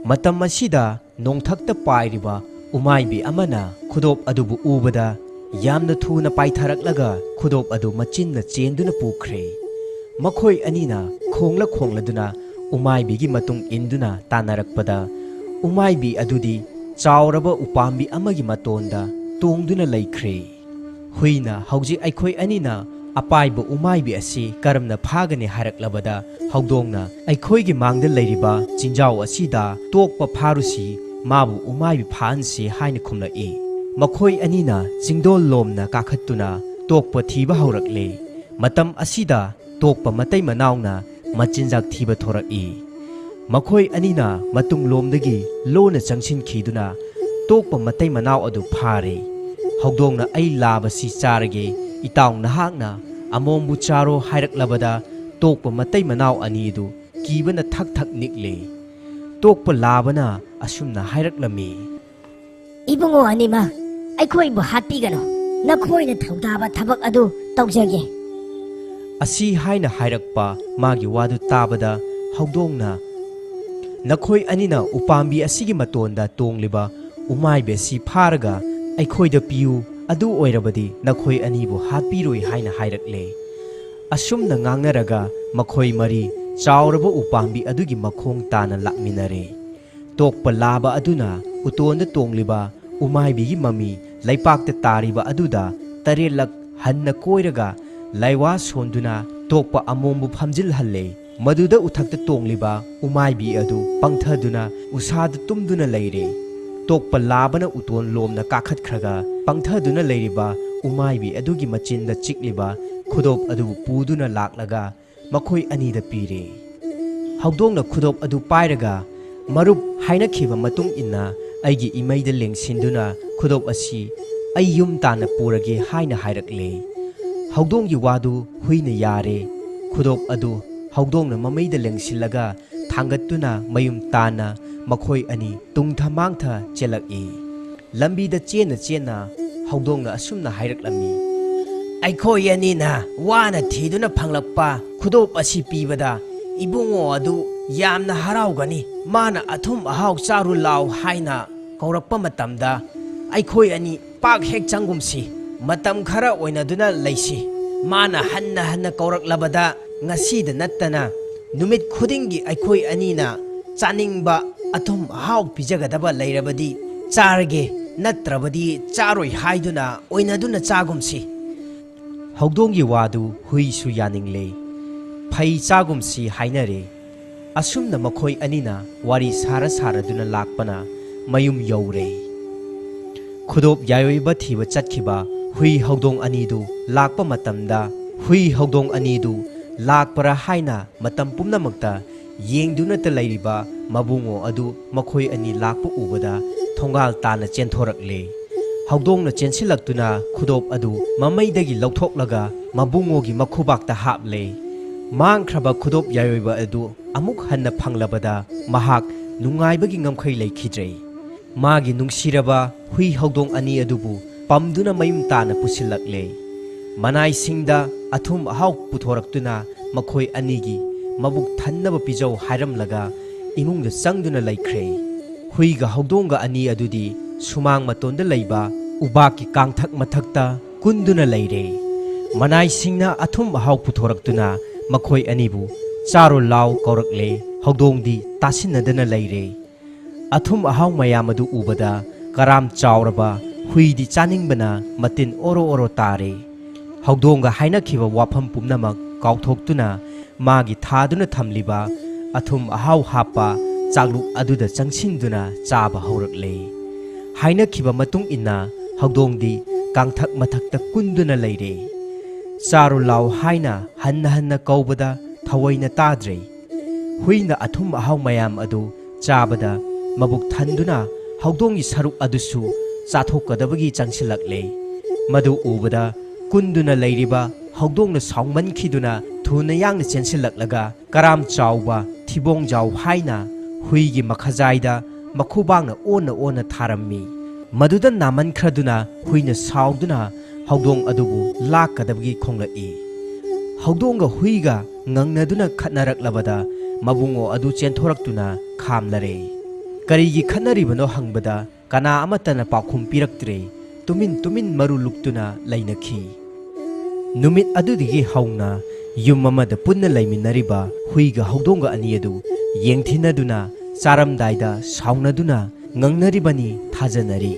ꯃꯇꯝ ꯑꯁꯤꯗ ꯅꯣꯡꯊꯛꯇ ꯄꯥꯏꯔꯤꯕ ꯎꯃꯥꯏꯕꯤ ꯑꯃꯅ ꯈꯨꯗꯣꯞ ꯑꯗꯨꯕꯨ ꯎꯕꯗ ꯌꯥꯝꯅ ꯊꯨꯅ ꯄꯥꯏꯊꯔꯛꯂꯒ ꯈꯨꯗꯣꯞ ꯑꯗꯨ ꯃꯆꯤꯟꯅ ꯆꯦꯟꯗꯨꯅ ꯄꯨꯈ꯭ꯔꯦ꯫ ꯃꯈꯣꯏ ꯑꯅꯤꯅ ꯈꯣꯡꯂ ꯈꯣꯡꯂꯗꯨꯅ ꯎꯃꯥꯏꯕꯤꯒꯤ ꯃꯇꯨꯡ ꯏꯟꯗꯨꯅ ꯇꯥꯟꯅꯔꯛꯄꯗ, ꯎꯃꯥꯏꯕꯤ ꯑꯗꯨꯗꯤ ꯆꯥꯎꯔꯕ ꯎꯄꯥꯝꯕꯤ ꯑꯃꯒꯤ ꯃꯇꯣꯟꯗ ꯇꯣꯡꯗꯨꯅ ꯂꯩꯈ꯭ꯔꯦ꯫ ꯍꯨꯏꯅ ꯍꯧꯖꯤꯛ ꯑꯩꯈꯣꯏ ꯑꯅꯤꯅ ꯑꯄꯥꯏꯕ ꯎꯃꯥꯏꯕꯤ ꯑꯁꯤ ꯀꯔꯝꯅ ꯐꯥꯒꯅꯤ ꯍꯥꯏꯔꯛꯂꯕꯗ, ꯍꯧꯗꯣꯡꯅ, "ꯑꯩꯈꯣꯏꯒꯤ ꯃꯥꯡꯗ ꯂꯩꯔꯤꯕ ꯆꯤꯡꯖꯥꯎ ꯑꯁꯤꯗ ꯇꯣꯛꯄ ꯐꯥꯔꯨꯁꯤ, ꯃꯥꯕꯨ ꯎꯃꯥꯏꯕꯤ ꯐꯥꯍꯟꯁꯤ" ꯍꯥꯏꯅ ꯈꯨꯝꯂꯛꯏ꯫ ꯃꯈꯣꯏ ꯑꯅꯤꯅ ꯆꯤꯡꯗꯣꯜ ꯂꯣꯝꯅ ꯀꯥꯈꯠꯇꯨꯅ ꯇꯣꯛꯄ ꯊꯤꯕ ꯍꯧꯔꯛꯂꯦ꯫ ꯃꯇꯝ ꯑꯁꯤꯗ ꯇꯣꯛꯄ ꯃꯇꯩ ꯃꯅꯥꯎꯅ ꯃꯆꯤꯟꯖꯥꯛ ꯊꯤꯕ ꯊꯣꯔꯛꯏ꯫ ꯃꯈꯣꯏ ꯑꯅꯤꯅ ꯃꯇꯨꯡꯂꯣꯝꯗꯒꯤ ꯂꯣꯟꯅ ꯆꯪꯁꯤꯟꯈꯤꯗꯨꯅ ꯇꯣꯛꯄ ꯃꯇꯩ ꯃꯅꯥꯎ ꯑꯗꯨ ꯐꯥꯔꯦ꯫ ꯍꯧꯗꯣꯡꯅ, "ꯑꯩ ꯂꯥꯕꯁꯤ ꯆꯥꯔꯒꯦ, ꯏꯇꯥꯎ ꯅꯍꯥꯛꯅ ꯑꯃꯣꯝꯕꯨ ꯆꯥꯔꯣ" ꯍꯥꯏꯔꯛꯂꯕꯗ, ꯇꯣꯛꯄ ꯃꯇꯩ ꯃꯅꯥꯎ ꯑꯅꯤꯗꯨ ꯀꯤꯕꯅ ꯊꯛ ꯊꯛ ꯅꯤꯛꯂꯦ꯫ ꯇꯣꯛꯄ ꯂꯥꯕꯅ ꯑꯁꯨꯝꯅ ꯍꯥꯏꯔꯛꯂꯝꯃꯤ꯫ "ꯏꯕꯨꯡꯉꯣ ꯑꯅꯤꯃꯛ, ꯑꯩꯈꯣꯏꯕꯨ ꯍꯥꯠꯄꯤꯒꯅꯨ꯫ ꯅꯈꯣꯏꯅ ꯊꯧꯗꯥꯕ ꯊꯕꯛ ꯑꯗꯨ ꯇꯧꯖꯒꯦ꯫" ꯑꯁꯤ ꯍꯥꯏꯅ ꯍꯥꯏꯔꯛꯄ ꯃꯥꯒꯤ ꯋꯥꯗꯨ ꯇꯥꯕꯗ, ꯍꯧꯗꯣꯡꯅ, "ꯅꯈꯣꯏ ꯑꯅꯤꯅ ꯎꯄꯥꯝꯕꯤ ꯑꯁꯤꯒꯤ ꯃꯇꯣꯟꯗ ꯇꯣꯡꯂꯤꯕ ꯎꯃꯥꯏꯕꯤ ꯑꯁꯤ ꯐꯥꯔꯒ ꯑꯩꯈꯣꯏꯗ ꯄꯤꯌꯨ, ꯑꯗꯨ ꯑꯣꯏꯔꯕꯗꯤ ꯅꯈꯣꯏ ꯑꯅꯤꯕꯨ ꯍꯥꯠꯄꯤꯔꯣꯏ" ꯍꯥꯏꯅ ꯍꯥꯏꯔꯛꯂꯦ꯫ ꯑꯁꯨꯝꯅ ꯉꯥꯡꯅꯔꯒ ꯃꯈꯣꯏ ꯃꯔꯤ ꯆꯥꯎꯔꯕ ꯎꯄꯥꯝꯕꯤ ꯑꯗꯨꯒꯤ ꯃꯈꯣꯡ ꯇꯥꯅ ꯂꯥꯛꯃꯤꯟꯅꯔꯦ꯫ ꯇꯣꯛꯄ ꯂꯥꯕ ꯑꯗꯨꯅ ꯎꯇꯣꯟꯗ ꯇꯣꯡꯂꯤꯕ ꯎꯃꯥꯏꯕꯤꯒꯤ ꯃꯃꯤ ꯂꯩꯄꯥꯛꯇ ꯇꯥꯔꯤꯕ ꯑꯗꯨꯗ ꯇꯔꯦꯠꯂꯛ ꯍꯟꯅ ꯀꯣꯏꯔꯒ ꯂꯥꯏꯋꯥ ꯁꯣꯟꯗꯨꯅ ꯇꯣꯛꯄ ꯑꯃꯣꯝꯕꯨ ꯐꯝꯖꯤꯜꯍꯜꯂꯦ꯫ ꯃꯗꯨꯗ ꯎꯊꯛꯇ ꯇꯣꯡꯂꯤꯕ ꯎꯃꯥꯏꯕꯤ ꯑꯗꯨ ꯄꯪꯊꯗꯨꯅ ꯎꯁꯥꯗ ꯇꯨꯝꯗꯨꯅ ꯂꯩꯔꯦ꯫ ꯇꯣꯛꯄ ꯂꯥꯕꯅ ꯎꯇꯣꯟ ꯂꯣꯝꯅ ꯀꯥꯈꯠꯈ꯭ꯔꯒ ꯄꯪꯊꯗꯨꯅ ꯂꯩꯔꯤꯕ ꯎꯃꯥꯏꯕꯤ ꯑꯗꯨꯒꯤ ꯃꯆꯤꯟꯗ ꯆꯤꯛꯂꯤꯕ ꯈꯨꯗꯣꯞ ꯑꯗꯨꯕꯨ ꯄꯨꯗꯨꯅ ꯂꯥꯛꯂꯒ ꯃꯈꯣꯏ ꯑꯅꯤꯗ ꯄꯤꯔꯦ꯫ ꯍꯧꯗꯣꯡꯅ ꯈꯨꯗꯣꯞ ꯑꯗꯨ ꯄꯥꯏꯔꯒ, "ꯃꯔꯨꯞ ꯍꯥꯏꯅꯈꯤꯕ ꯃꯇꯨꯡ ꯏꯟꯅ ꯑꯩꯒꯤ ꯏꯃꯩꯗ ꯂꯦꯡꯁꯤꯟꯗꯨꯅ ꯈꯨꯗꯣꯞ ꯑꯁꯤ ꯑꯩ ꯌꯨꯝ ꯇꯥꯟꯅ ꯄꯨꯔꯒꯦ" ꯍꯥꯏꯅ ꯍꯥꯏꯔꯛꯂꯦ꯫ ꯍꯧꯗꯣꯡꯒꯤ ꯋꯥꯗꯨ ꯍꯨꯏꯅ ꯌꯥꯔꯦ꯫ ꯈꯨꯗꯣꯞ ꯑꯗꯨ ꯍꯧꯗꯣꯡꯅ ꯃꯃꯩꯗ ꯂꯦꯡꯁꯤꯜꯂꯒ ꯊꯥꯡꯒꯠꯇꯨꯅ ꯃꯌꯨꯝ ꯇꯥꯟꯅ ꯃꯈꯣꯏ ꯑꯅꯤ ꯇꯨꯡꯊ ꯃꯥꯡꯊ ꯆꯦꯜꯂꯛꯏ꯫ ꯂꯝꯕꯤꯗ ꯆꯦꯟꯅ ꯆꯦꯟꯅ ꯍꯧꯗꯣꯡꯅ ꯑꯁꯨꯝꯅ ꯍꯥꯏꯔꯛꯂꯝꯃꯤ, "ꯑꯩꯈꯣꯏ ꯑꯅꯤꯅ ꯋꯥꯅ ꯊꯤꯗꯨꯅ ꯐꯪꯂꯛꯄ ꯈꯨꯗꯣꯞ ꯑꯁꯤ ꯄꯤꯕꯗ ꯏꯕꯨꯡꯉꯣ ꯑꯗꯨ ꯌꯥꯝꯅ ꯍꯔꯥꯎꯒꯅꯤ꯫ ꯃꯥꯅ ꯑꯊꯨꯝ ꯑꯍꯥꯎ ꯆꯥꯔꯨ ꯂꯥꯎ ꯍꯥꯏꯅ ꯀꯧꯔꯛꯄ ꯃꯇꯝꯗ ꯑꯩꯈꯣꯏ ꯑꯅꯤ ꯄꯥꯛ ꯍꯦꯛ ꯆꯪꯒꯨꯝꯁꯤ꯫ ꯃꯇꯝ ꯈꯔ ꯑꯣꯏꯅꯗꯨꯅ ꯂꯩꯁꯤ꯫ ꯃꯥꯅ ꯍꯟꯅ ꯍꯟꯅ ꯀꯧꯔꯛꯂꯕꯗ ꯉꯁꯤꯗ ꯅꯠꯇꯅ ꯅꯨꯃꯤꯠ ꯈꯨꯗꯤꯡꯒꯤ ꯑꯩꯈꯣꯏ ꯑꯅꯤꯅ ꯆꯥꯅꯤꯡꯕ ꯑꯊꯨꯝ ꯑꯍꯥꯎ ꯄꯤꯖꯒꯗꯕ ꯂꯩꯔꯕꯗꯤ ꯆꯥꯔꯒꯦ, ꯅꯠꯇ꯭ꯔꯕꯗꯤ ꯆꯥꯔꯣꯏ ꯍꯥꯏꯗꯨꯅ ꯑꯣꯏꯅꯗꯨꯅ ꯆꯥꯒꯨꯝꯁꯤ꯫" ꯍꯧꯗꯣꯡꯒꯤ ꯋꯥꯗꯨ ꯍꯨꯏꯁꯨ ꯌꯥꯅꯤꯡꯂꯦ꯫ ꯐꯩ, ꯆꯥꯒꯨꯝꯁꯤ ꯍꯥꯏꯅꯔꯦ꯫ ꯑꯁꯨꯝꯅ ꯃꯈꯣꯏ ꯑꯅꯤꯅ ꯋꯥꯔꯤ ꯁꯥꯔ ꯁꯥꯔꯗꯨꯅ ꯂꯥꯛꯄꯅ ꯃꯌꯨꯝ ꯌꯧꯔꯦ꯫ ꯈꯨꯗꯣꯞ ꯌꯥꯏꯑꯣꯏꯕ ꯊꯤꯕ ꯆꯠꯈꯤꯕ ꯍꯨꯏ ꯍꯧꯗꯣꯡ ꯑꯅꯤꯗꯨ ꯂꯥꯛꯄ ꯃꯇꯝꯗ, ꯍꯨꯏ ꯍꯧꯗꯣꯡ ꯑꯅꯤꯗꯨ ꯂꯥꯛꯄꯔꯥ ꯍꯥꯏꯅ ꯃꯇꯝ ꯄꯨꯝꯅꯃꯛꯇ ꯌꯦꯡꯗꯨꯅꯇ ꯂꯩꯔꯤꯕ ꯃꯕꯨꯡꯉꯣ ꯑꯗꯨ ꯃꯈꯣꯏ ꯑꯅꯤ ꯂꯥꯛꯄ ꯎꯕꯗ ꯊꯣꯡꯒꯥꯜ ꯇꯥꯟꯅ ꯆꯦꯟꯊꯣꯔꯛꯂꯦ꯫ ꯍꯧꯗꯣꯡꯅ ꯆꯦꯟꯁꯤꯜꯂꯛꯇꯨꯅ ꯈꯨꯗꯣꯞ ꯑꯗꯨ ꯃꯃꯩꯗꯒꯤ ꯂꯧꯊꯣꯛꯂꯒ ꯃꯕꯨꯡꯉꯣꯒꯤ ꯃꯈꯨꯕꯥꯛꯇ ꯍꯥꯞꯂꯦ꯫ ꯃꯥꯡꯈ꯭ꯔꯕ ꯈꯨꯗꯣꯞ ꯌꯥꯏꯑꯣꯏꯕ ꯑꯗꯨ ꯑꯃꯨꯛ ꯍꯟꯅ ꯐꯪꯂꯕꯗ ꯃꯍꯥꯛ ꯅꯨꯡꯉꯥꯏꯕꯒꯤ ꯉꯝꯈꯩ ꯂꯩꯈꯤꯗ꯭ꯔꯦ꯫ ꯃꯥꯒꯤ ꯅꯨꯡꯁꯤꯔꯕ ꯍꯨꯏ ꯍꯧꯗꯣꯡ ꯑꯅꯤ ꯑꯗꯨꯕꯨ ꯄꯝꯗꯨꯅ ꯃꯌꯨꯝ ꯇꯥꯅ ꯄꯨꯁꯤꯜꯂꯛꯂꯦ꯫ ꯃꯅꯥꯏꯁꯤꯡꯗ ꯑꯊꯨꯝ ꯑꯍꯥꯎ ꯄꯨꯊꯣꯔꯛꯇꯨꯅ ꯃꯈꯣꯏ ꯑꯅꯤꯒꯤ ꯃꯕꯨꯛ ꯊꯟꯅꯕ ꯄꯤꯖꯧ ꯍꯥꯏꯔꯝꯂꯒ ꯏꯃꯨꯡꯗ ꯆꯪꯗꯨꯅ ꯂꯩꯈ꯭ꯔꯦ꯫ ꯍꯨꯏꯒ ꯍꯧꯗꯣꯡꯒ ꯑꯅꯤ ꯑꯗꯨꯗꯤ ꯁꯨꯃꯥꯡ ꯃꯇꯣꯟꯗ ꯂꯩꯕ ꯎꯕꯥꯛꯀꯤ ꯀꯥꯡꯊꯛ ꯃꯊꯛꯇ ꯀꯨꯟꯗꯨꯅ ꯂꯩꯔꯦ꯫ ꯃꯅꯥꯏꯁꯤꯡꯅ ꯑꯊꯨꯝ ꯑꯍꯥꯎ ꯄꯨꯊꯣꯔꯛꯇꯨꯅ ꯃꯈꯣꯏ ꯑꯅꯤꯕꯨ "ꯆꯥꯔꯣ ꯂꯥꯎ" ꯀꯧꯔꯛꯂꯦ꯫ ꯍꯧꯗꯣꯡꯗꯤ ꯇꯥꯁꯤꯟꯅꯗꯅ ꯂꯩꯔꯦ꯫ ꯑꯊꯨꯝ ꯑꯍꯥꯎ ꯃꯌꯥꯝ ꯑꯗꯨ ꯎꯕꯗ ꯀꯔꯥꯝ ꯆꯥꯎꯔꯕ ꯍꯨꯏꯗꯤ ꯆꯥꯅꯤꯡꯕꯅ ꯃꯇꯤꯟ ꯑꯣꯔꯣ ꯑꯣꯔꯣ ꯇꯥꯔꯦ꯫ ꯍꯧꯗꯣꯡꯒ ꯍꯥꯏꯅꯈꯤꯕ ꯋꯥꯐꯝ ꯄꯨꯝꯅꯃꯛ ꯀꯥꯎꯊꯣꯛꯇꯨꯅ ꯃꯥꯒꯤ ꯊꯥꯗꯨꯅ ꯊꯝꯂꯤꯕ ꯑꯊꯨꯝ ꯑꯍꯥꯎ ꯍꯥꯞꯄ ꯆꯥꯛꯂꯨꯛ ꯑꯗꯨꯗ ꯆꯪꯁꯤꯟꯗꯨꯅ ꯆꯥꯕ ꯍꯧꯔꯛꯂꯦ꯫ ꯍꯥꯏꯅꯈꯤꯕ ꯃꯇꯨꯡ ꯏꯟꯅ ꯍꯧꯗꯣꯡꯗꯤ ꯀꯥꯡꯊꯛ ꯃꯊꯛꯇ ꯀꯨꯟꯗꯨꯅ ꯂꯩꯔꯦ꯫ "ꯆꯥꯔꯣ ꯂꯥꯎ" ꯍꯥꯏꯅ ꯍꯟꯅ ꯍꯟꯅ ꯀꯧꯕꯗ ꯊꯑꯣꯏꯅ ꯇꯥꯗ꯭ꯔꯦ꯫ ꯍꯨꯏꯅ ꯑꯊꯨꯝ ꯑꯍꯥꯎ ꯃꯌꯥꯝ ꯑꯗꯨ ꯆꯥꯕꯗ ꯃꯕꯨꯛ ꯊꯟꯗꯨꯅ ꯍꯧꯗꯣꯡꯒꯤ ꯁꯔꯨꯛ ꯑꯗꯨꯁꯨ ꯆꯥꯊꯣꯛꯀꯗꯕꯒꯤ ꯆꯪꯁꯤꯜꯂꯛꯂꯦ꯫ ꯃꯗꯨ ꯎꯕꯗ ꯀꯨꯟꯗꯨꯅ ꯂꯩꯔꯤꯕ ꯍꯧꯗꯣꯡꯅ ꯁꯥꯎꯃꯟꯈꯤꯗꯨꯅ ꯊꯨꯅ ꯌꯥꯡꯅ ꯆꯦꯟꯁꯤꯜꯂꯛꯂꯒ ꯀꯔꯥꯝ ꯆꯥꯎꯕ ꯊꯤꯕꯣꯡꯖꯥꯎ ꯍꯥꯏꯅ ꯍꯨꯏꯒꯤ ꯃꯈꯖꯥꯏꯗ ꯃꯈꯨꯕꯥꯡꯅ ꯑꯣꯟꯅ ꯑꯣꯟꯅ ꯊꯥꯔꯝꯃꯤ꯫ ꯃꯗꯨꯗ ꯅꯥꯃꯟꯈ꯭ꯔꯗꯨꯅ ꯍꯨꯏꯅ ꯁꯥꯎꯗꯨꯅ ꯍꯧꯗꯣꯡ ꯑꯗꯨꯕꯨ ꯂꯥꯛꯀꯗꯕꯒꯤ ꯈꯣꯡꯂꯛꯏ꯫ ꯍꯧꯗꯣꯡꯒ ꯍꯨꯏꯒ ꯉꯪꯅꯗꯨꯅ ꯈꯠꯅꯔꯛꯂꯕꯗ ꯃꯕꯨꯡꯉꯣ ꯑꯗꯨ ꯆꯦꯟꯊꯣꯔꯛꯇꯨꯅ ꯈꯥꯝꯂꯔꯦ꯫ ꯀꯔꯤꯒꯤ ꯈꯠꯅꯔꯤꯕꯅꯣ ꯍꯪꯕꯗ ꯀꯅꯥ ꯑꯃꯠꯇꯅ ꯄꯥꯎꯈꯨꯝ ꯄꯤꯔꯛꯇ꯭ꯔꯦ꯫ ꯇꯨꯃꯤꯟ ꯇꯨꯃꯤꯟ ꯃꯔꯨ ꯂꯨꯛꯇꯨꯅ ꯂꯩꯅꯈꯤ꯫ ꯅꯨꯃꯤꯠ ꯑꯗꯨꯗꯒꯤ ꯍꯧꯅ ꯌꯨꯝ ꯑꯃꯗ ꯄꯨꯟꯅ ꯂꯩꯃꯤꯟꯅꯔꯤꯕ ꯍꯨꯏꯒ ꯍꯧꯗꯣꯡꯒ ꯑꯅꯤ ꯑꯗꯨ ꯌꯦꯡꯊꯤꯅꯗꯨꯅ ꯆꯥꯔꯝꯗꯥꯏꯗ ꯁꯥꯎꯅꯗꯨꯅ ꯉꯪꯅꯔꯤꯕꯅꯤ ꯊꯥꯖꯅꯔꯤ꯫